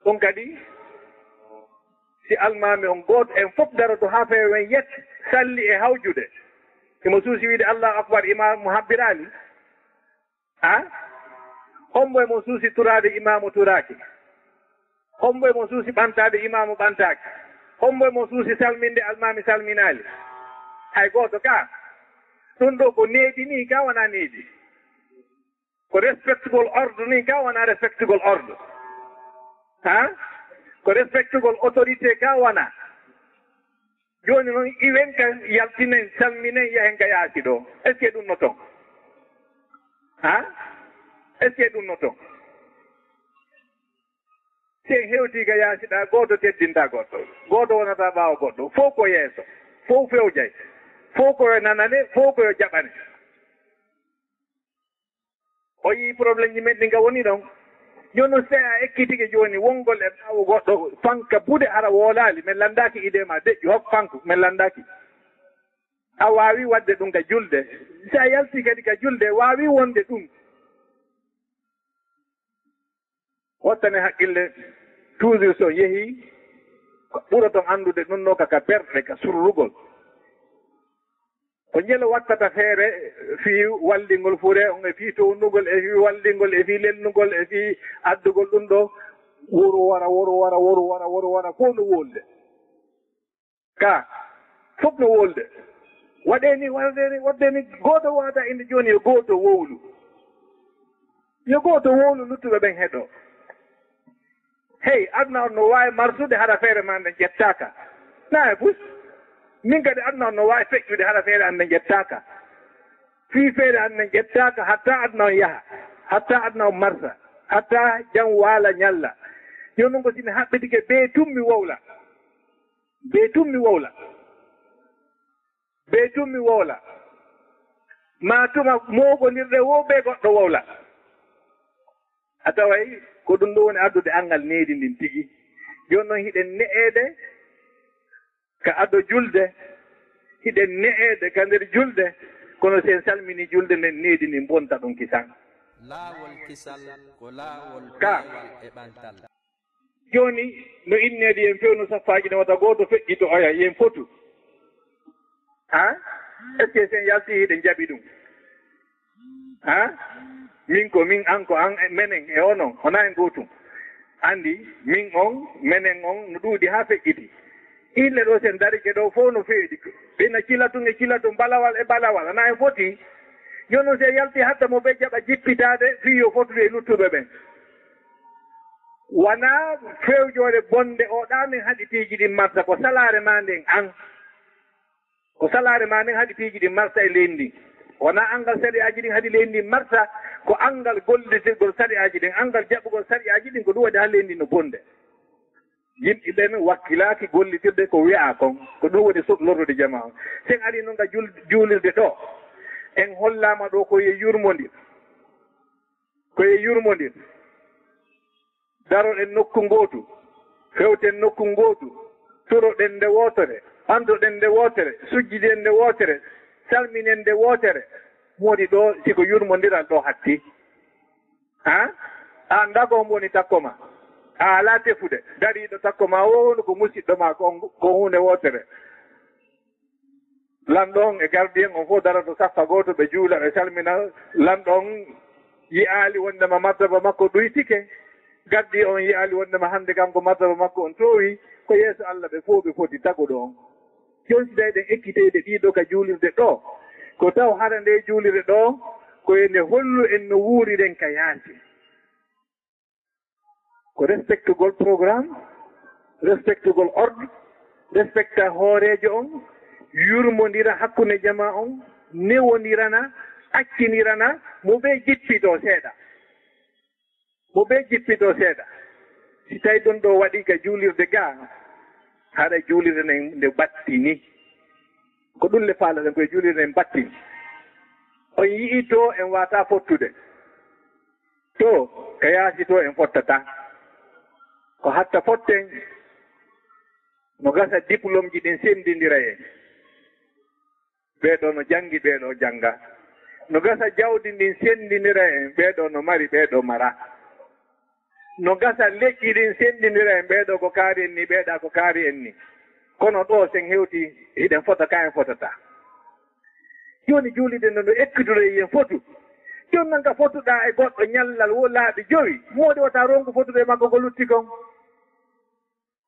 Ɗum kadi, si almaami on gooto en fof daroto haa feewen yet, salli e hawjude. Himo suusi wiide, "Allahu akbar," imaamu habbiraali. Ha? Hombo e mon suusi turaade imaamu turaaki? Hombo e mon suusi ɓantaade imaamu ɓantaaki? Hombo e mon suusi salminde almaami salminaali? Hay gooto ka. Ɗum ɗo ko needi nii ka wonaa needi. Ko respectugol ordre nii ka wonaa respectugol ordre. Ha? Ko respectugol autorité ka wonaa. Jooni noon, iwen ka, yaltinen, salminen, yahen ka yaasi ɗo. Est-ce que ɗum no toon? Ha? Est-ce que ɗum no toon? Si en hewtii ka yaasi ɗa, gooto teddintaa goɗɗo, gooto wonataa ɓaawo goɗɗo, fof ko yeeso, fof fewjay, fof ko yo nanane, fof ko yo jaɓane. O yii problème ji men ɗin ka woni ɗon. Jooni noon, si a ekkitike jooni wongol e ɓaawo goɗɗo, fanka buuɗe hara woolaali, men lanndaaki idée ma deƴƴu, hok fanku, men lanndaaki. A waawi waɗde ɗum ka julde. Si a yalti kadi ka julde, waawi wonde ɗum. Wattane haqqille, toujours so yehi, ko ɓuraton anndude ɗum ɗo ka, ka ɓerɗe, ka surrugol. Ko njelo wattata feere fii wallingol fure on, e fii towndugol, e fii wallingol, e fii lelnugol, e fii addugol ɗum ɗo. Woro wara, woro wara, woro wara, woro wara, fof no wolde. Ka, fof no wolde. Waɗee ni, waɗee ni, waɗee ni, gooto waata inde jooni yo gooto wowlu. Yo gooto wowlu, luttuɓe ɓen heɗoo. Hey, aduna on no waawi marsude hara feere maa nden ƴettaaka. Na e bus. Min kadi aduna on no waawi feƴƴude hara feere an nden ƴettaaka. Fii feere an nden ƴettaaka hatta aduna on yaha. Hatta aduna on marsa. Hatta jam waala ñalla. Jooni non ko si mi haɓɓitike bee tummi wowla. Bee tummi wowla. Bee tummi wowla. Maa tuma mooɓondirɗe wo bee goɗɗo wowla. A taway ko ɗum ɗo woni addude anngal needi ndin tigi. Jooni non hiɗen ne'eede ka ado julde, hiɗen ne'eede ka nder julde, kono si en salminii julde nden needi ndin bonta ɗum kisan. Laawol kisal ko laawol Ka. Peewal e ɓantal. Jooni no inneede yen fewnu saffaaji ɗin wata gooto feƴƴito oya yen fotu. Ha? Est-ce que si en yaltii hiɗen jaɓi ɗum? Ha? Min ko min, an ko an, e menen e onon, wonaa en gootum. Anndi, min on, menen on, no ɗuuɗi haa feƴƴiti. Ille ɗo si en darike ɗo fof no feeɗi. Ɓe na cila tun e cila tun, balawal e balawal, wonaa en foti. Jooni non si en yaltii hatta mo ɓe jaɓa jippitaade fii yo fotude e luttuɓe ɓen. Wonaa fewjoore bonde o ɗaa nden haɗi piiji ɗin marsa, ko salaare maa nden an. Ko salaare maa nden haɗi piiji ɗin marsa e leydi ndin. Wonaa anngal sari'aaji ɗin haɗi leydi ndin marsa, ko anngal gollitirgol sari'aaji ɗin, anngal jaɓugol sari'aaji ɗin, ko ɗum waɗi haa leydi ndin no bonde. Yimɓe ɓen wakkilaaki gollitirde ko wi'aa kon, ko ɗum woni so-, lorrude jamaa on. Si en arii non ka jul-, juulirde ɗo, en hollaama ɗo ko yo yurmondir. Ko yo yurmondir. Daroɗen nokku ngootu, fewten nokku ngootu, turoɗen nde wootere, ɓantoɗen nde wootere, sujjiden nde wootere, salminen nde wootere. Moodi ɗo, si ko yurmondiral ɗo hatti. Ha? An dago on woni takko ma. A alaa tefude. Dariiɗo takko ma o, ko musiɗɗo ma, ko, ko huunde wootere. Lanɗo on e gardien on fof daroto saffa gooto, ɓe juula, ɓe salmina. Lanɗo on yi'aali wondema martaba makko ɗuytike. Gardien on yi'aali wondema hannde kanko martaba makko on toowi. Ko yeeso Allah ɓe fof ɓe foti taguɗo on. Jooni si tawi ɗen ekkitoyde ɗiɗo ka juulirde ɗo, ko taw hara nde juulirde ɗo, ko e nde hollu en no wuuriren ka yaasi. Ko respectugol programme, respectugol ordre, respecta hooreejo on, yurmondira hakkunde jamaa on, newondirana, accindirana, mo ɓe jippito seeɗa. Mo ɓe jippito seeɗa. Si tawi ɗum ɗo waɗi ka juulirde ga, hara juulirde nden nde battini. Ko ɗum le faalaɗen koye juulirde nden battini. On yi'i to en wata fottude. To, ka yaasi to en fottata. Ko hatta fotten, no gasa diplôme ji ɗin sendindira en. Ɓee ɗoo no janngi, ɓee ɗoo jannga. No gasa jawdi ndin sendindira en, ɓee ɗoo no mari, ɓee ɗoo mara. No gasa leƴƴi ɗin sendindira en, ɓee ɗoo ko kaari en ni, ɓee ɗaa ko kaari en ni. Kono ɗoo sen hewti, hiɗen fota ka en fotata. Jooni juulirde nden no ekkitoro e yen fotu. Jooni non ka fotuɗaa e goɗɗo ñallal wo laaɓi jowi, moodi wata ronku fotude e makko ko lutti kon.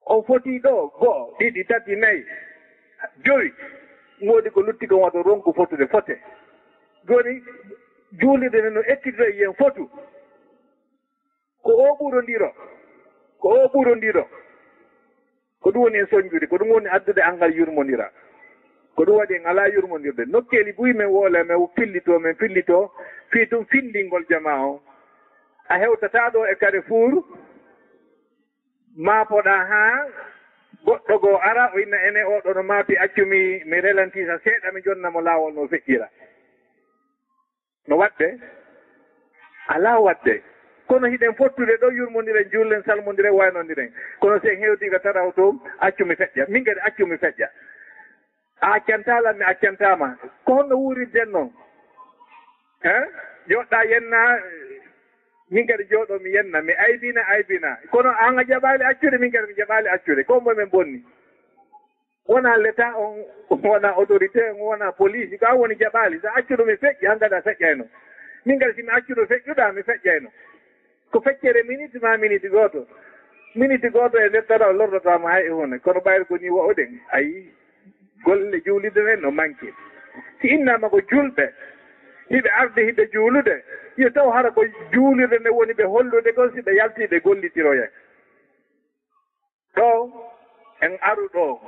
On foti ɗo, go'o, ɗiɗi, tati, nayi, jowi. Woodi ko lutti kon wato ronku fotude fote. Jooni, juulirde nden no ekkitoro e yen fotu. Ko o ɓurondiro, ko o ɓurondiro. Ko ɗum woni en soñjude, ko ɗum woni addude anngal yurmondira. Ko ɗum waɗi en alaa yurmondirde. Nokkeeli buy men woola, men pillito, men pillito, fii tun findingol jamaa on. A hewtataa ɗo e Carrefour, maapoɗaa haa goɗɗo goo ara, o inna ene oo ɗoo no maapi, accu mi, mi relantisa seeɗa, mi jonna mo laawol no feƴƴira. No waɗde? Alaa waɗde. Kono hiɗen fottude ɗo, yurmondiren, juulen, salmondiren, waynondiren. Kono si en hewtii ka taraw to, accu mi feƴƴa. Min kadi accu mi feƴƴa. A accantaa lan, mi accantaa ma. Ko honno wuurirden non? He? Joɗɗaa yennaa, min kadi jooɗoo mi yenna, mi aybina, aybina. Kono an a jaɓaali accude, min kadi mi jaɓaali accude. Ko moy men bonni? Wonaa l'État on, wonaa autorité on, wonaa police. Ko an woni jaɓaali. So a accuɗo mi feƴƴi, han kadi a feƴƴayno. Min kadi si mi accuɗo feƴƴuɗaa, mi feƴƴayno. Ko feccere minute maa minute gooto. Miniti gooto e nder ɗaɗaw lordotaama hay e huunde, kono ɓayri ko nii wa'uɗen, ayi, golle juulirde ɗen no manki. Si innaama ko julɓe, hiɓe arde hiɓe juulude, yo taw hara ko juulirde nde woni ɓe hollude kon, si ɓe yaltii ɓe gollitiroyay. Ɗo en aru ɗo,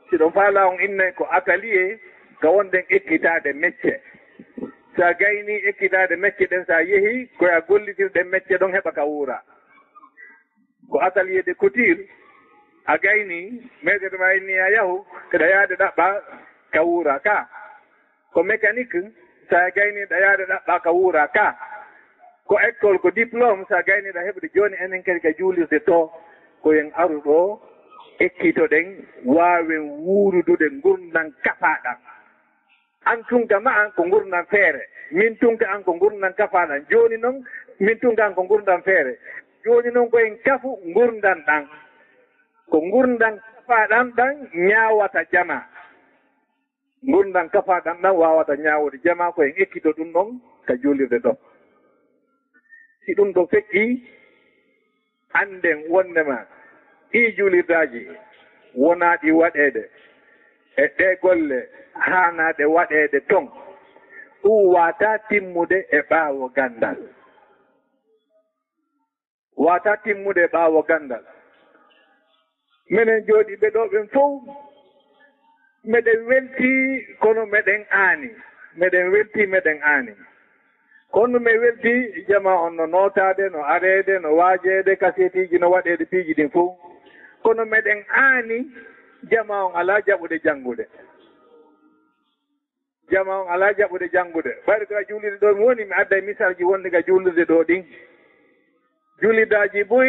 si ɗon faala on innay ko atelier ka wonɗen ekkitaade mecce. Sa gayni ekkitaade mecce ɗen, sa yehi ko ya gollitirɗen mecce ɗon heɓa ka wuura. Ko atelier de couture, a gayni, meeɗete ma inni a yahu, hiɗa yaade ɗaɓɓa ka wuura ka. Ko mécanique, sa gayni ɗa yaade ɗaɓɓa ka wuura ka. Ko école, ko diplôme, sa gayni ɗa heɓude. Jooni enen kadi ka juulirde to, ko en aru ɗo, ekkitoɗen, waawen wuurudude ngurndan kafaaɗan. An tunka ma an ko ngurndan feere, min tunka an ko ngurndan kafaaɗan. Jooni non, min tunka an ko ngurndan feere. Jooni non ko en kafu ngurndan ɗan. Ko ngurndan kafaaɗan ɗan ñaawata jama. Ngurndan kafaaɗan ɗan waawata ñaawude jama, ko en ekkito ɗun ɗon ka juulirde ɗon. Si ɗun ɗon feƴƴii, annden wonndema ɗii juulirdaaji wonaa ɗi waɗeede e ɗee golle haanaaɗe waɗeede ton, ɗun waataa timmude e ɓaawo ganndal. Waataa timmude e ɓaawo ganndal. Menen jooɗiiɓe ɗoo ɓen fow, meɗen weltii, kono meɗen aani. Meɗen weltii, meɗen aani. Ko honɗun men weltii? Jama on no nootaade, no areede, no waajeede, kaseetiiji no waɗeede, piiji ɗin fow. Kono meɗen aani, jama on alaa jaɓude janngude. Jama on alaa jaɓude janngude. Ɓayri ko ka juulirde ɗoo mi woni, mi adday misalji wonɗi ka juulirde ɗoo ɗin. Juulidaaji buy,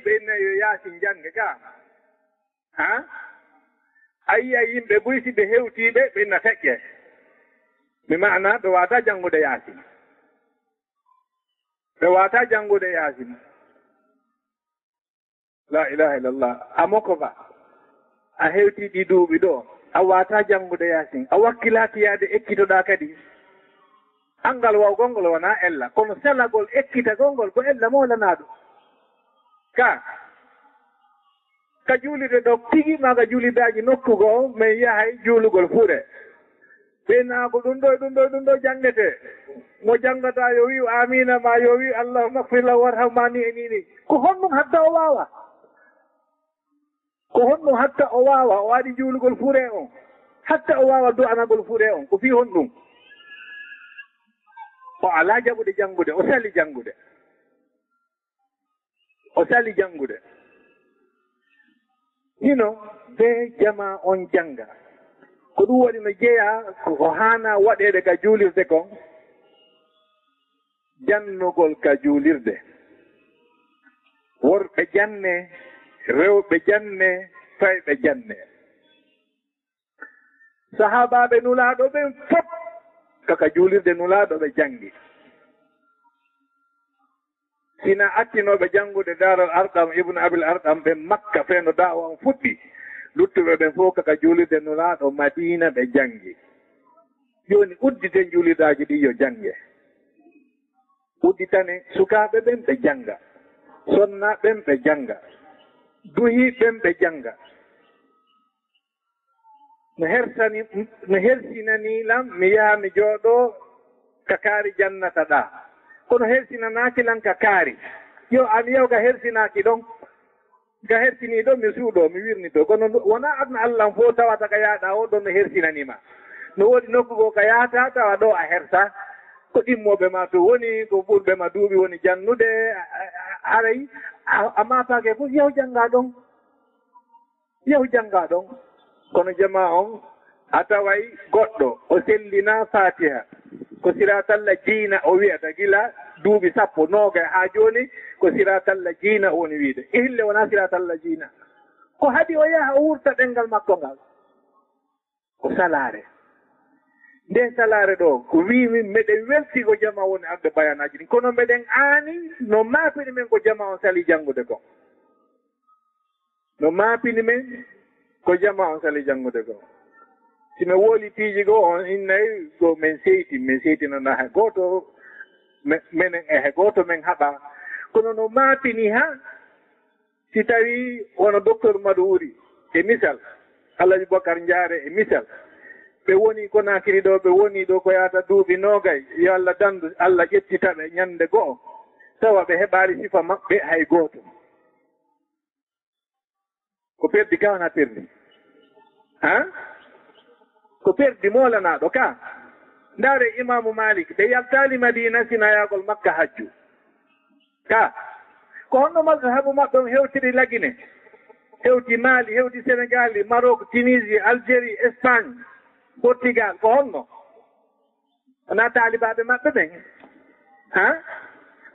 ɓe inna yo Yaasin jannge ka. Ha? A yi'a yimɓe buy, si ɓe hewtii ɓe, ɓe inna feƴƴe. Mi ma'ana ɓe waawataa janngude Yaasin. Ɓe waawataa janngude Yaasin. La ilaha illallah. A moko ba. A hewtii ɗii duuɓi ɗoo. A waawataa janngude Yaasin. A wakkilaaki yaade ekkitoɗaa kadi. Anngal wawgol ngol wonaa ella, kono selagol ekkitagol ngol ko ella mawlanaaɗo. Ka, ka juulirde ɗoo tigi, maa ka juulidaaji nokku goo, men yahay juulugol fure. Ɓe naa ko ɗun ɗoo, ɗun ɗoo, ɗun ɗoo janngetee. Mo janngataa yo wi'u aamiina, maa yo wi'u allahumma ighfir lahu warham, maa nii e nii nii. Ko honɗun hatta o waawa? Ko honɗun hatta o waawa, o aɗi juulugol fure on? Hatta o waawa du'anagol fure on, ko fii honɗun? O alaa jaɓude janngude, o sali janngude. O sali janngude. Hino bee jamaa on jannga. Ko ɗun waɗi no jeyaa ko, ko haanaa waɗeede ka juulirde kon, jannugol ka juulirde. Worɓe jannee, rewɓe jannee, fayɓe jannee. Sahaabaaɓe Nulaaɗo ɓen fow, ka, ka juulirde Nulaaɗo ɓe janngi. Sina attinooɓe janngude Daaral Arqam, Ibnu Abil Arqam ɓen Makka, fee no da'awa on fuɗɗi, luttuɓe ɓen fow ka, ka juulirde Nulaaɗo Madiina ɓe janngi. Jooni udditen juulidaaji ɗin yo jannge. Udditane sukaaɓe ɓen ɓe jannga. Sonnaaɓe ɓen ɓe jannga. Duhiiɓe ɓen ɓe jannga. No hersani, no hersinanii lan mi yaha mi jooɗoo ka kaari jannata ɗaa. Kono hersinanaaki lan ka kaari. Yo, an yahu ka hersinaaki ɗon. Ka hersinii ɗon mi suuɗoo, mi wirnitoo. Kono wonaa aduna Alla on fow tawata ka yahɗaa on ɗon no hersinanii ma. No woodi nokku goo ka yahataa tawa ɗoo a hersaa. Ko ɗimmooɓe ma tun woni, ko ɓurɓe ma duuɓi woni jannude, a, a, a, haray a, a maapaake fow, yahu janngaa ɗon. Yahu janngaa ɗon. Kono jamaa on, a taway goɗɗo, o sellinaa Faatiha. Ko siraatalla jiina o wi'ata, gila duuɓi sappo, noogay haa jooni, ko siraatalla jiina o woni wi'ude. E hille wonaa siraatalla jiina. Ko haɗi o yaha o wurta ɗemngal makko ngal? Ko salaare. Nden salaare ɗoo, ko wiimi, meɗen weltii ko jamaa woni arde bayaanaaji ɗin. Kono meɗen aani no maapini men ko jamaa on salii janngude kon. No maapini men ko jamaa on salii janngude kon. Si men wooli piiji goo, on innay ko men seyti, men seytinanaa hay gooto, me-, menen e hay gooto men haɓaa. Kono no maapini haa Si tawii wano Doktor Madu Wuri e misal, Alhaji Bokar Njaare e misal, ɓe woni Konaakiri ɗo, ɓe woni ɗo ko yaata duuɓi noogay, yo Alla dandu, Alla ƴettita ɓe ñande go'o, tawa ɓe heɓaali sifa maɓɓe hay gooto. Ko perdi ka wona perdi? Ha? Ko perdi moolanaaɗo ka. Ndaare Imaamu Malik, ɓe yaltaali Madiina sina yaagol Makka hajju. Ka. Ko honno mazhabu maɓɓe on hewtiri Lagine? Hewti Mali, hewti Senegal, Maroc, Tunisie, Algérie, Espagne, Portugal. Ko honno? Wonaa taalibaaɓe maɓɓe ɓen? Ha?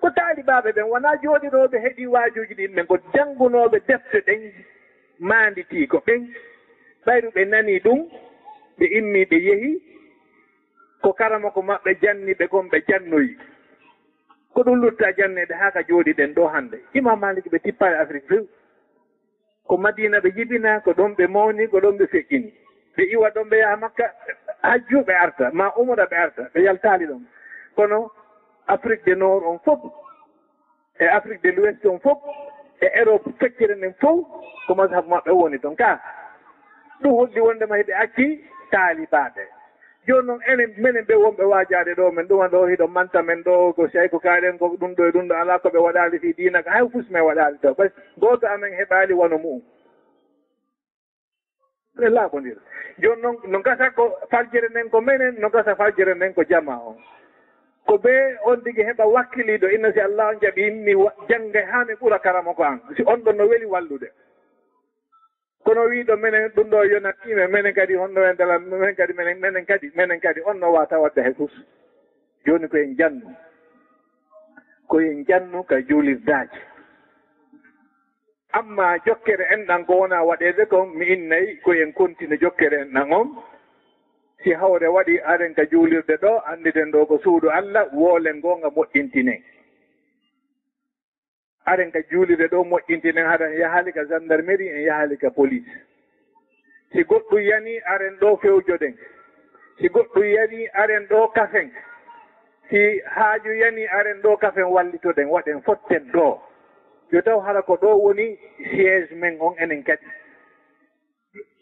Ko taalibaaɓe ɓen, wonaa jooɗinooɓe heɗii waajuuji ɗin ɓen, ko janngunooɓe defte ɗen, maanditii ko ɓen. Ɓayru ɓe nanii ɗum, ɓe immii, ɓe yehi, ko karamoko maɓɓe janni ɓe kon, ɓe jannoyi. Ko ɗum lutta janneede haa ka jooɗiɗen ɗoo hannde. Imam Malik ɓe tippaali Afrik few. Ko Madiina ɓe jibinaa, ko ɗon ɓe mawni, ko ɗon ɓe feƴƴini. Ɓe iwa ɗon, ɓe yaha Makka hajju, ɓe arta, maa umra, ɓe arta, ɓe yaltaali ɗon. Kono Afrique du Nord on fof, e Afrique de l'Ouest on fof, e Europe feccere nden fof, ko mazhab maɓɓe woni ton. Ka ɗum holli wondema hiɓe acci taalibaaɓe. Jooni noon, enen, menen ɓe wonɓe waajaade ɗo, men ɗuma ɗo, hiɗo manta men ɗo, ko Seyku kaalen, ko ɗum ɗo e ɗum ɗo, alaa ko ɓe waɗaali fii diina ka, hay fus men waɗaali to. Ɓay gooto amen heɓaali wano mu'um. Ɓe laaɓondira. Jooni noon, no gasa ko faljere nden ko menen, no gasa faljere nden ko jamaa on. Ko ɓe on tigi heɓa wakkiliiɗo, inna si Allah on jaɓi, mi wa-, janngay haa mi ɓura karamoko an. Si on ɗon no weli wallude. Kono wiiɗo menen ɗum ɗo yonatiime, menen kadi honno en dala, menen kadi, menen, menen kadi, menen kadi, on no waata wadde hay fus. Jooni ko en jannu. Ko en jannu ka juulirdaaji. Amma jokkere enɗan ko wona waɗeede kon, mi innay ko en kontine jokkere enɗan on. Si hawre waɗi, aren ka juulirde ɗo, annditen ɗo ko suudu Allah, woolen goonga moƴƴintinen. Aren ka juulirde ɗo moƴƴintinen, hara en yahaali ka gendarmerie, en yahaali ka police. Si goɗɗum yani, aren ɗo fewjoɗen. Si goɗɗum yani, aren ɗo kafen. Si haaju yani, aren ɗo kafen wallitoɗen, waɗen fotten ɗo. Yo taw hara ko ɗo woni siège men on enen kadi.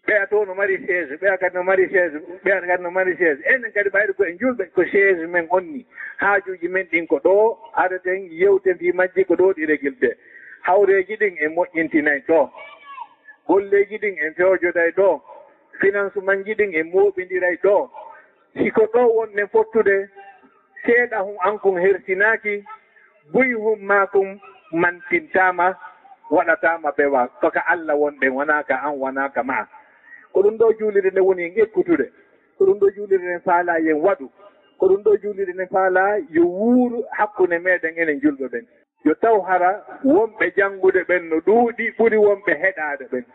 Ɓeya to no mari siège, ɓeya kadi no mari siège, ɓeya kadi no mari siège. Enen kadi ɓayde ko en julɓe, ko siège men on ni. Haajuuji men ɗin ko ɗo areten, yewten fii majji, ko ɗo ɗi régilde. Hawreeji ɗin en moƴƴintinay ɗo. Golleeji ɗin en fewjoday ɗo. Finansumanji ɗin en mooɓindiray ɗo. Si ko ɗo wonɗen fottude, seeɗa hun an kun hersinaaki, buy hun maa kun mantintaama, waɗataama bewa, ko ka Alla wonɗen, wonaa ka an, wonaa ka maa. Ko ɗum ɗo juulirde nde woni en ekkutude. Ko ɗum ɗo juulirde nden faalaa yen waɗu. Ko ɗum ɗo juulirde nden faalaa yo wuuru hakkunde meɗen enen julɓe ɓen. Yo taw hara wonɓe janngude ɓen no ɗuuɗi ɓuri wonɓe heɗaade ɓen.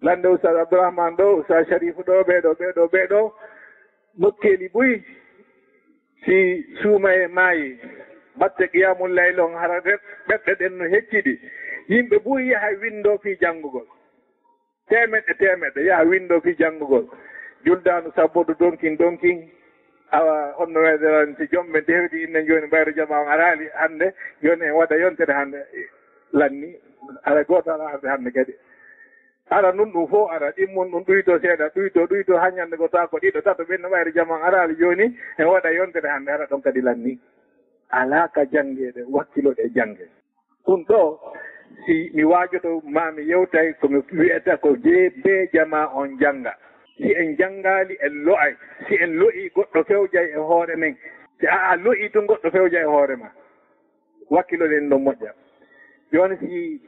Lannde Oustaz Abdourahmane ɗo, Oustaz Sharif ɗo, ɓee ɗo, ɓee ɗo, ɓee ɗo, nokkeeli buy, si suumayee maayi, batte qiyamul layl on, hara ɓe-, ɓeɓɓe ɗen no heccidi. Yimɓe buy yaha winndoo fii janngugol. Teemeɗɗe, teemeɗɗe yaha winndoo fii janngugol. Juldaanu sabbodu donkin, donkin. Awa, honno weederan si jom ɓe tewti inne jooni ɓayro jama on araali hannde, jooni en waɗa yontere hannde lanni, hara gooto alaa hannde, hannde kadi. Hara nun ɗum fof ara, ɗimmun ɗum ɗuyto seeɗa, ɗuyto, ɗuyto, haa ñande go taa ko ɗiɗo, tato ɓen no ɓayri jaman araali jooni, en waɗa yontere hannde, hara ɗon kadi lanni. Alaa ka janngeede, wakkiloɗe jannge. Ɗum ɗo, si mi waajoto, maa mi yewtay ko mi wi'ata ko jee bee jamaa on jannga. Si en janngaali, en lo'ay. Si en lo'ii, goɗɗo fewjay e hoore men. Si a, a lo'ii tun, goɗɗo fewjay e hoore ma. Wakkiloɗen ɗon moƴƴa. Jooni si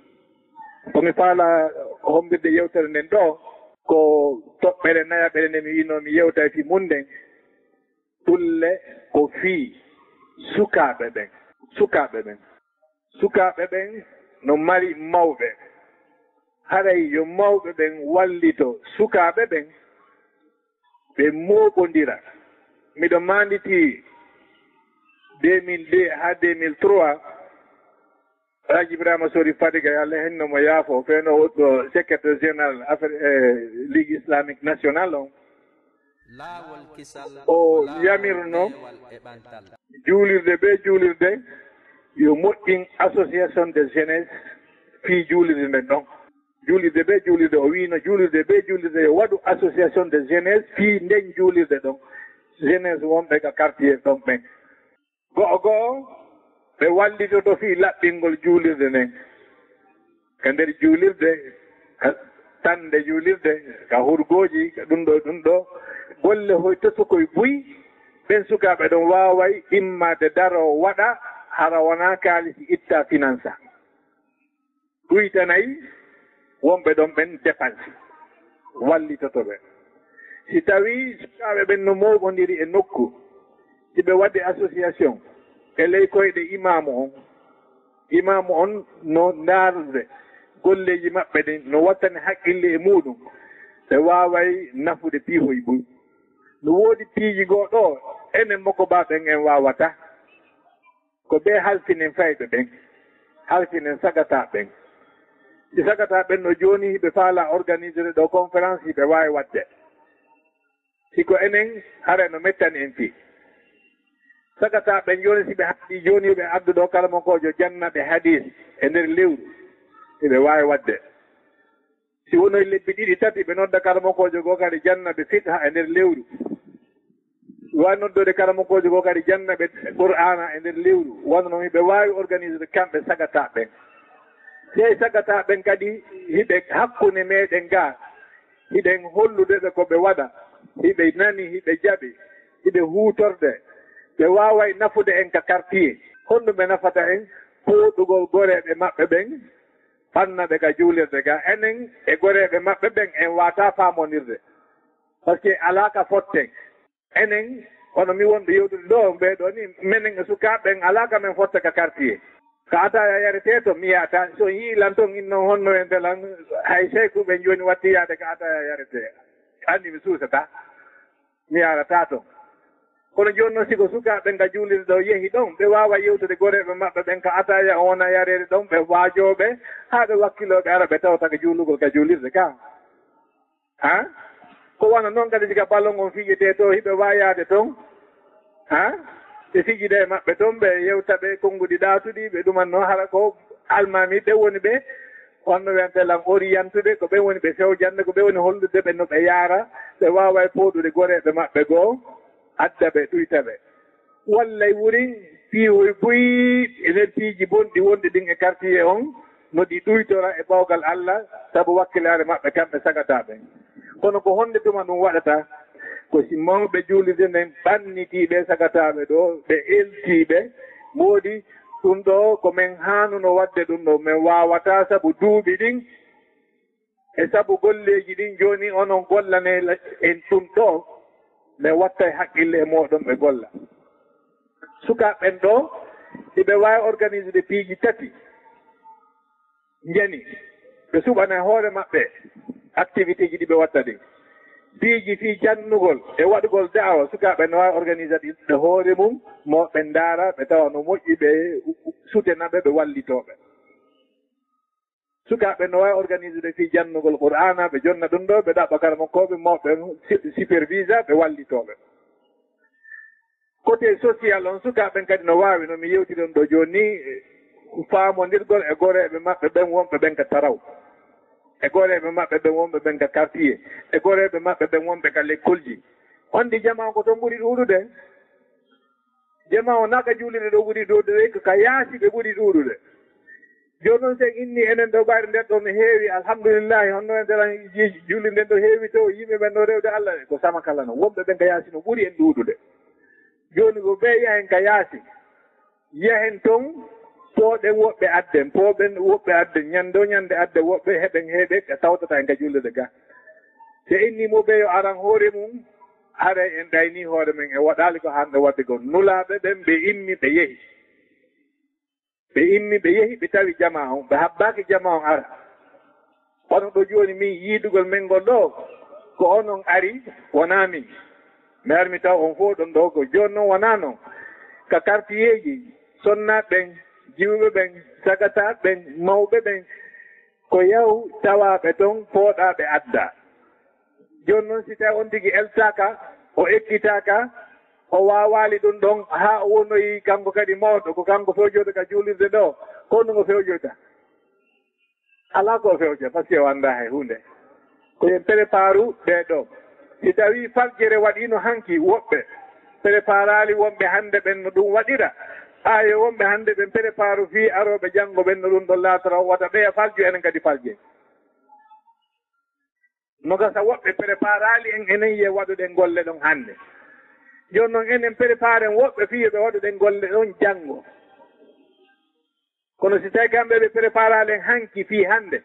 ko mi faala hombirde yewtere nden ɗo, ko toɓɓere nayaɓere nde mi wi'unoo mi yewtay fii mun nden, ɗulle ko fii sukaaɓe ɓen. Sukaaɓe ɓen. Sukaaɓe ɓen no mari mawɓe. Haray yo mawɓe ɓen wallito sukaaɓe ɓen, ɓe mooɓondira. Miɗo maanditii deux mille deux haa deux mille trois, Alhaji Ibrahima Sori Fadiga, yo Allah henno mo yaafo, fewndo woɗɗo secrétaire général affaire, eh, Ligue Islamique Nationale on. Laawol kisal o ko laawol yamirno peewal e ɓantal. Juulirde bee juulirde yo moƴƴin association de jeunesse fii juulirde nden ɗon. juulirde bee juulirde, o wiino juulirde bee juulirde yo waɗu association de jeunesse fii nden juulirde ɗon, jeunesse wonɓe ka quartier ɗon ɓen. Go'o go'o, ɓe wallitoto fii laɓɓingol juulirde nden. Ka nder juulirde, ka tande juulirde, ka hurgooji, ka ɗum ɗo, ɗum ɗo, golle hoy tosokoy buy, ɓen sukaaɓe ɗon waaway immaade daroo waɗa, hara wonaa kaalisi itta finansa. Ɗuytanay wonɓe ɗon ɓen dépense, wallitoto ɓe. Si tawii sukaaɓe ɓen no mooɓondiri e nokku, si ɓe waɗi association e ley koyɗe imaamu on, imaamu on no ndaarde golleeji maɓɓe ɗin, no wattani haqqille e muuɗum, ɓe waaway nafude piihoy buy. No woodi piiji goo ɗoo, enen mokobaa ɓen en waawataa. Ko ɓe halfinen fayɓe ɓen, halfinen sagataaɓe ɓen. Si sagataaɓe ɓen no jooni, hiɓe faala organiser ɗo conférence, hiɓe waawi waɗde. Si ko enen, haray no mettani en fii. Sagataaɓe ɓen jooni, si ɓe haɗi jooni, ɓe addu ɗo karamokoojo janna ɓe hadiis e nder lewru, hiɓe waawi waɗde. Si wonoy lebbi ɗiɗi, tati, ɓe nodda karamokoojo goo kadi janna ɓe fiqha e nder lewru. Waawi noddude karamokoojo goo kadi janna ɓe Qur'aana e nder lewru. Wano non hiɓe waawi organiser kamɓe sagataaɓe ɓen. Sey sagataaɓe ɓen kadi hiɓe hakkunde meɗen gaa, hiɗen hollude ɓe ko ɓe waɗa, hiɓe nani, hiɓe jaɓi, hiɓe huutorde, ɓe waaway nafude en ka quartier. Honɗum ɓe nafata en? Pooɗugol goreeɓe maɓɓe ɓen, ɓanna ɓe ka juulirde gaa. Enen e goreeɓe maɓɓe ɓen en waawataa faamondirde. Parce que alaa ka fotten. Enen, hono mi wonɗo yewtude ɗoo, ɓee ɗoo ni, menen e sukaaɓe ɓen alaa ka men fotta ka quartier. Ka ataaya yaretee to, mi yahataa. Si on yi'ii lan ton, innon honno wiyetee lan, hay seykuuɓe ɓen jooni watti yaade ka ataaya yaretee. Anndi mi suusataa. Mi yaarataa ton. Kono jooni non, si ko sukaaɓe ɓen ka juulirde ɗoo yehi ɗon, ɓe waaway yewtude goreeɓe maɓɓe ɓen ka ataaya on wona yareede ɗon, ɓe waajoo ɓe, haa ɓe wakkiloo ɓe ara ɓe tawta ka juulugol ka juulirde gaa. Haa? Ko wano non kadi si ka ballon on fijete to, hiɓe waawi yaade ton. Haa? Ɓe fijida e maɓɓe ton, ɓe yewta ɓe konnguɗi ɗaatuɗi, ɓe ɗuman non hara ko almaamiiɓe woni ɓe, honno wiyetee lan, orientude, ko ɓen woni ɓe fewjande, ko ɓe woni hollude ɓe no ɓe yaara, ɓe waaway pooɗude goreeɓe maɓɓe goo, adda ɓe, ɗuyta ɓe. Wallay wurin, piihoy buy e nder piiji bonɗi wonɗi ɗin e quartier on, no ɗi ɗuytora e bawgal Alla, sabu wakkilaare maɓɓe kamɓe sagataaɓe ɓen. Kono ko honde tuma ɗum waɗata? Ko si mawɓe juulirde nden ɓannitii ɓee sagataaɓe ɗoo, ɓe eltii ɓe, mboodi, ɗum ɗoo ko men haanuno waɗde ɗum ɗoo, men waawataa sabu duuɓi ɗin, e sabu golleeji ɗin, jooni onon gollanee la-, en ɗum ɗoo, men wattay haqqille e mooɗon ɓe golla. Sukaaɓe ɓen ɗoo, hiɓe waawi organisude piiji tati, njani, ɓe suɓana e hoore maɓɓe activité ji ɗi ɓe watta ɗin. Piiji fii jannugol e waɗugol da'awa, sukaaɓe no waawi organiser ɗi e hoore mum, mo ɓe ndaara, ɓe tawa no moƴƴi, ɓe sutena ɓe, ɓe wallitoo ɓe. Sukaaɓe no waawi organiser fii jannugol Qur'aana, ɓe jonna ɗum ɗoo, ɓe ɗaɓɓa karamokooɓe mawɓe, si-, supervisa, ɓe wallitoo ɓe. Côté social on, sukaaɓe ɓen kadi no waawi, no mi yewtiri on ɗoo jooni nii, faamondirgol e goreeɓe maɓɓe ɓen wonɓe ɓen ka taraw, e goreeɓe maɓɓe ɓen wonɓe ɓen ka quartier, e goreeɓe maɓɓe ɓen wonɓe ka lekkolji. On ɗi jamaa ko ton ɓuri ɗuuɗude. Jamaa o naa ka juulirde ɗoo ɓuri ɗuuɗude, ko ka yaasi ɓe ɓuri ɗuuɗude. Jooni noon, si en innii enen ɗoo, ɓayri nden ɗoo no heewi, alhamdulillahi, honno en daran ji-, juulirde nden ɗoo heewi to, yimɓe ɓen no rewde Alla, ko sama kala non. Wonɓe ɓen ka yaasi no ɓuri en ɗuuɗude. Jooni ko ɓe yahen ka yaasi, yahen ton, pooɗen woɓɓe adden, pooɗen woɓɓe adden, ñande o ñande adden woɓɓe, heɓen heɓe, ɓe tawtata en ka juulirde ga. Si en innii mo ɓe yo aran hoore mum, haray en ɗaynii hoore men, en waɗaali ko haanɗen waɗde kon. Nulaaɓe ɓen, ɓe immi, ɓe yehi. Ɓe immi, ɓe yehi, ɓe tawi jamaa on, ɓe habbaaki jamaa on ara. Kono ɗoo jooni min yiidugol men ngol ɗoo, ko onon ari, wonaa min. Mi ari mi tawa on fof ɗon ɗoo, ko jooni noon wonaa noon. Ka kartiyeeji, sonnaaɓe ɓen, jiwɓe ɓen, sagataaɓe ɓen, mawɓe ɓen, ko yahu tawaa ɓe ton, pooɗaa ɓe addaa. Jooni noon, si tawii on tigi eltaaka, o ekkitaaka, o waawaali ɗum ɗon, haa o wonoyi kanko kadi mawɗo, ko kanko fewjoto ka juulirde ɗoo, ko honɗum o fewjoyta? Alaa ko fewje, parce que o anndaa hay huunde. Ko en préparu ɓee ɗoo. Si tawii faljere waɗiino hanki, woɓɓe préparaali wonɓe hannde ɓen no ɗum waɗira. Haa e wonɓe hannde ɓen préparu fii arooɓe janngo ɓen no ɗum ɗon laatora, wota ɓeya falju, enen kadi faljen. No gasa woɓɓe préparaali en, enen ye waɗuɗen golle ɗon hannde. Jooni non enen préparen woɓɓe fii yo ɓe waɗuɗen golle ɗon janngo. Kono si tawi kamɓe ɓe préparaali en hanki fii hannde,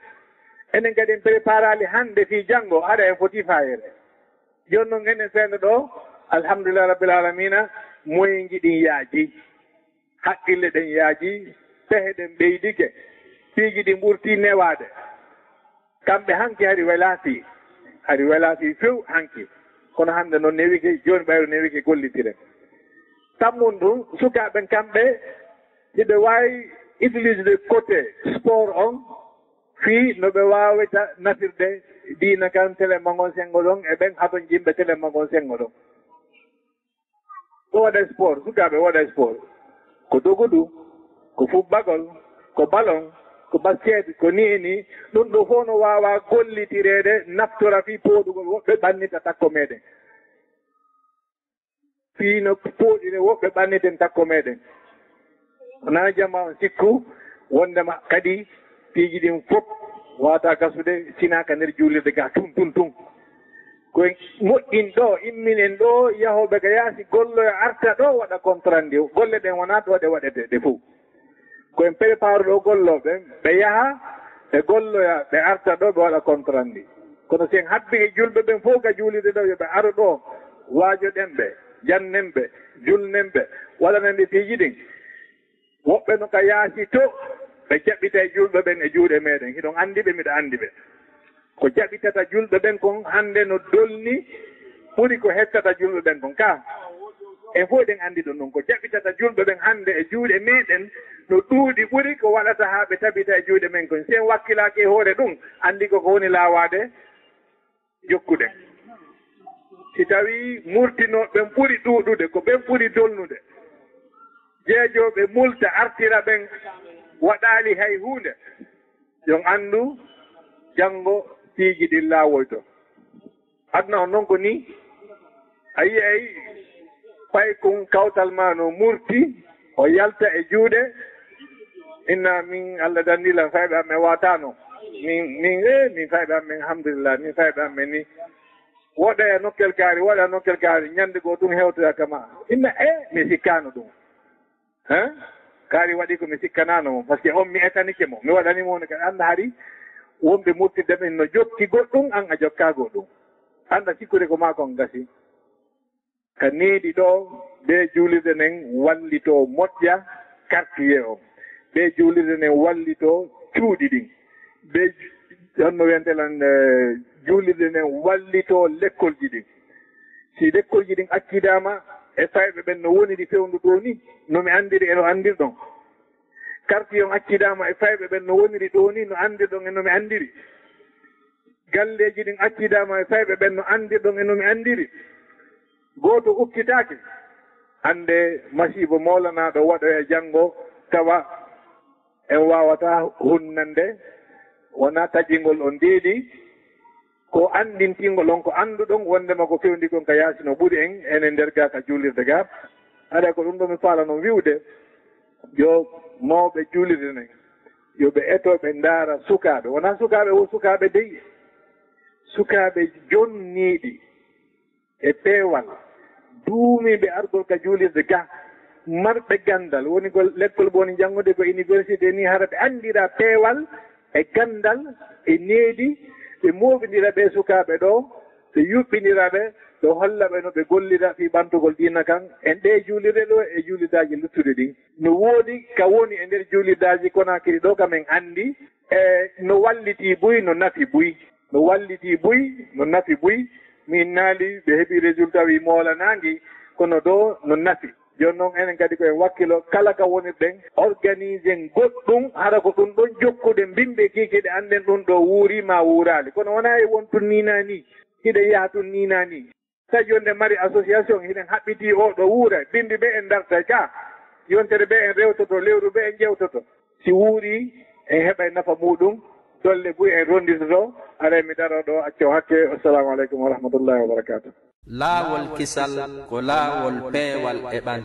enen kadi en préparaali hannde fii janngo, haɗa en foti fayere. Jooni non enen seeɗa ɗoo, alhamdulillah rabbil alamina, moyenji ɗin yaaji, haqqille ɗen yaaji, pehe ɗen ɓeydike, piiji ɗin ɓurti newaade. Kamɓe hanki hari welaaki, hari welaaki few hanki. Kono hannde non newike, jooni ɓayru newike gollitiren. Tammun ɗum, sukaaɓe kamɓe, hiɓe waawi utiliser de côté sport on, fii no ɓe waawata nafirde diina kan, telemma ngon senngo ɗon, e ɓen hatonjinɓe telemma ngon senngo ɗon. Ko waɗa sport, sukaaɓe waɗa sport. Ko dogudu, ko fubbagol, ko ballon, ko basket, ko nii e nii. Ɗum ɗo fof no waawa gollitireede, naftora fii pooɗugol woɓɓe ɓannita takko meɗen. Fii no pooɗire woɓɓe ɓanniten takko meɗen. Wonaa jamaa on sikku wondema kadi piiji ɗin fof waata gasude sinaa ka nder juulirde ga tun, tun, tun. Ko en moƴƴin ɗo, imminen ɗo, yahooɓe ka yaasi golloya arta ɗo waɗa contrat ndi. Golle ɗen wonaa ɗo ɗe waɗete ɗe fof. Ko en prépare ɗo gollooɓe, ɓe yaha, ɓe golloya, ɓe arta ɗo, ɓe waɗa contrat ndi. Kono si en habbi e julɓe ɓen fof ka juulirde ɗo, yo ɓe aru ɗo, waajoɗen ɓe, jannen ɓe, julnen ɓe, waɗanen ɓe piiji ɗin. Woɓɓe no ka yaasi to, ɓe jaɓɓita e julɓe ɓen e juuɗe meɗen. Hiɗon anndi ɓe, miɗo anndi ɓe. Ko jaɓitata julɓe ɓen kon hannde no dolni ɓuri ko hettata julɓe ɓen kon. Ka en fof eɗen anndi ɗum ɗon. Ko jaɓitata julɓe ɓen hannde e juuɗe meɗen no ɗuuɗi ɓuri ko waɗata haa ɓe tabita e juuɗe men kon. Si en wakkilaaki e hoore ɗum, anndi ko ko woni laawaade jokkuɗen. Si tawii murtinooɓe ɓen ɓuri ɗuuɗude, ko ɓen ɓuri dolnude, jeejooɓe multa artira ɓen waɗaali hay huunde, yo on anndu janngo piiji ɗin laawoyto. Aduna on non ko nii. A yi'ay paykun kawtal maa no murti, o yalta e juuɗe. Inna min Allah danndi lan fayɓe amen waataano. Min, min, eh, min fayɓe amen, alhamdulillah, min fayɓe amen ni. Woɗɗoya nokkel kaari, woɗɗoya nokkel kaari, ñannde goo tun hewtoya kama. Inna, eh, mi sikkaano ɗum. Hein? Kaari waɗi ko mi sikkanaano mo, parce que on mi etanike mo. Mi waɗani mo woni kadi annda hari wonɓe murtidde ɓen no jokki goɗɗum, an a jokkaa goɗɗum. Annda sikkude ko maa kon gasi. Ka needi ɗo, ɓe juulirde nden wallitoo moƴƴa quartier on. Ɓe juulirde nden wallitoo cuuɗi ɗin. Ɓe, honno wiyante lan, eh, juulirde nden wallitoo lekkolji ɗin. Si lekkolji ɗin accidaama e fayɓe ɓen no woniri fewndo ɗoo ni, no mi anndiri e no anndirɗon. Quartier on accidaama e fayɓe ɓen no woniri ɗoo ni, no anndirɗon e no mi anndiri. Galleeji ɗin accidaama e fayɓe ɓen no anndirɗon e no mi anndiri. Gooto ukkitaake. Annde masiibo moolanaaɗo waɗoya janngo, tawa en waawataa hunnande, wonaa taƴingol on deedi, ko anndintingol on ko annduɗon, wonndema ko fewndi kon ka yaasi no ɓuri en, enen nder gaa ka juulirde gaa. Haɗa ko ɗum ɗo mi faala non wi'ude, yo mawɓe juulirde nden, yo ɓe eto ɓe ndaara sukaaɓe. Wonaa sukaaɓe wo sukaaɓe dey, sukaaɓe jonniiɗi e peewal, duumiiɓe argol ka juulirde ga, marɓe ganndal, woni ko lekkol ɓe woni janngude ko université ni, hara ɓe anndira peewal e ganndal e needi, ɓe mooɓindira ɓe sukaaɓe ɗo, ɓe yuɓɓindira ɓe, ɓe holla ɓe no ɓe gollira fii ɓantugol diina kan, e ɗe juulirde ɗo e juulidaaji luttuɗi ɗin. No woodi ka woni e nder juulidaaji Konaakiri ɗo ka men anndi, e no walliti buy, no nafi buy. No walliti buy, no nafi buy. Min naali ɓe heɓi résultat wi moolanaangi, kono ɗo no nafi. Jooni noon enen kadi ko en wakkilo kala ka wonirɗen, organisen goɗɗum, hara ko ɗum ɗon jokkuɗen, mbimɓe kiikiiɗe annden ɗum ɗo wuuri ma wuuraali. Kono wonaa e won tun nii naa nii, hiɗen yaha tun nii naa nii. Tawi jonde mari association, hiɗen haɓɓitii oo ɗo wuura, bimbi ɓe en dartay ka. Yontere ɓe en rewtoto, lewru ɓe en ƴewtoto. Si wuuri, en heɓay nafa muuɗum, Ɗolle buy en ronnditoto, aray mi daro ɗo, acco hakke. Assalamu aleykum wa rahmatullahi wa barakatuh. Laawol kisal ko laawol peewal e ɓanti.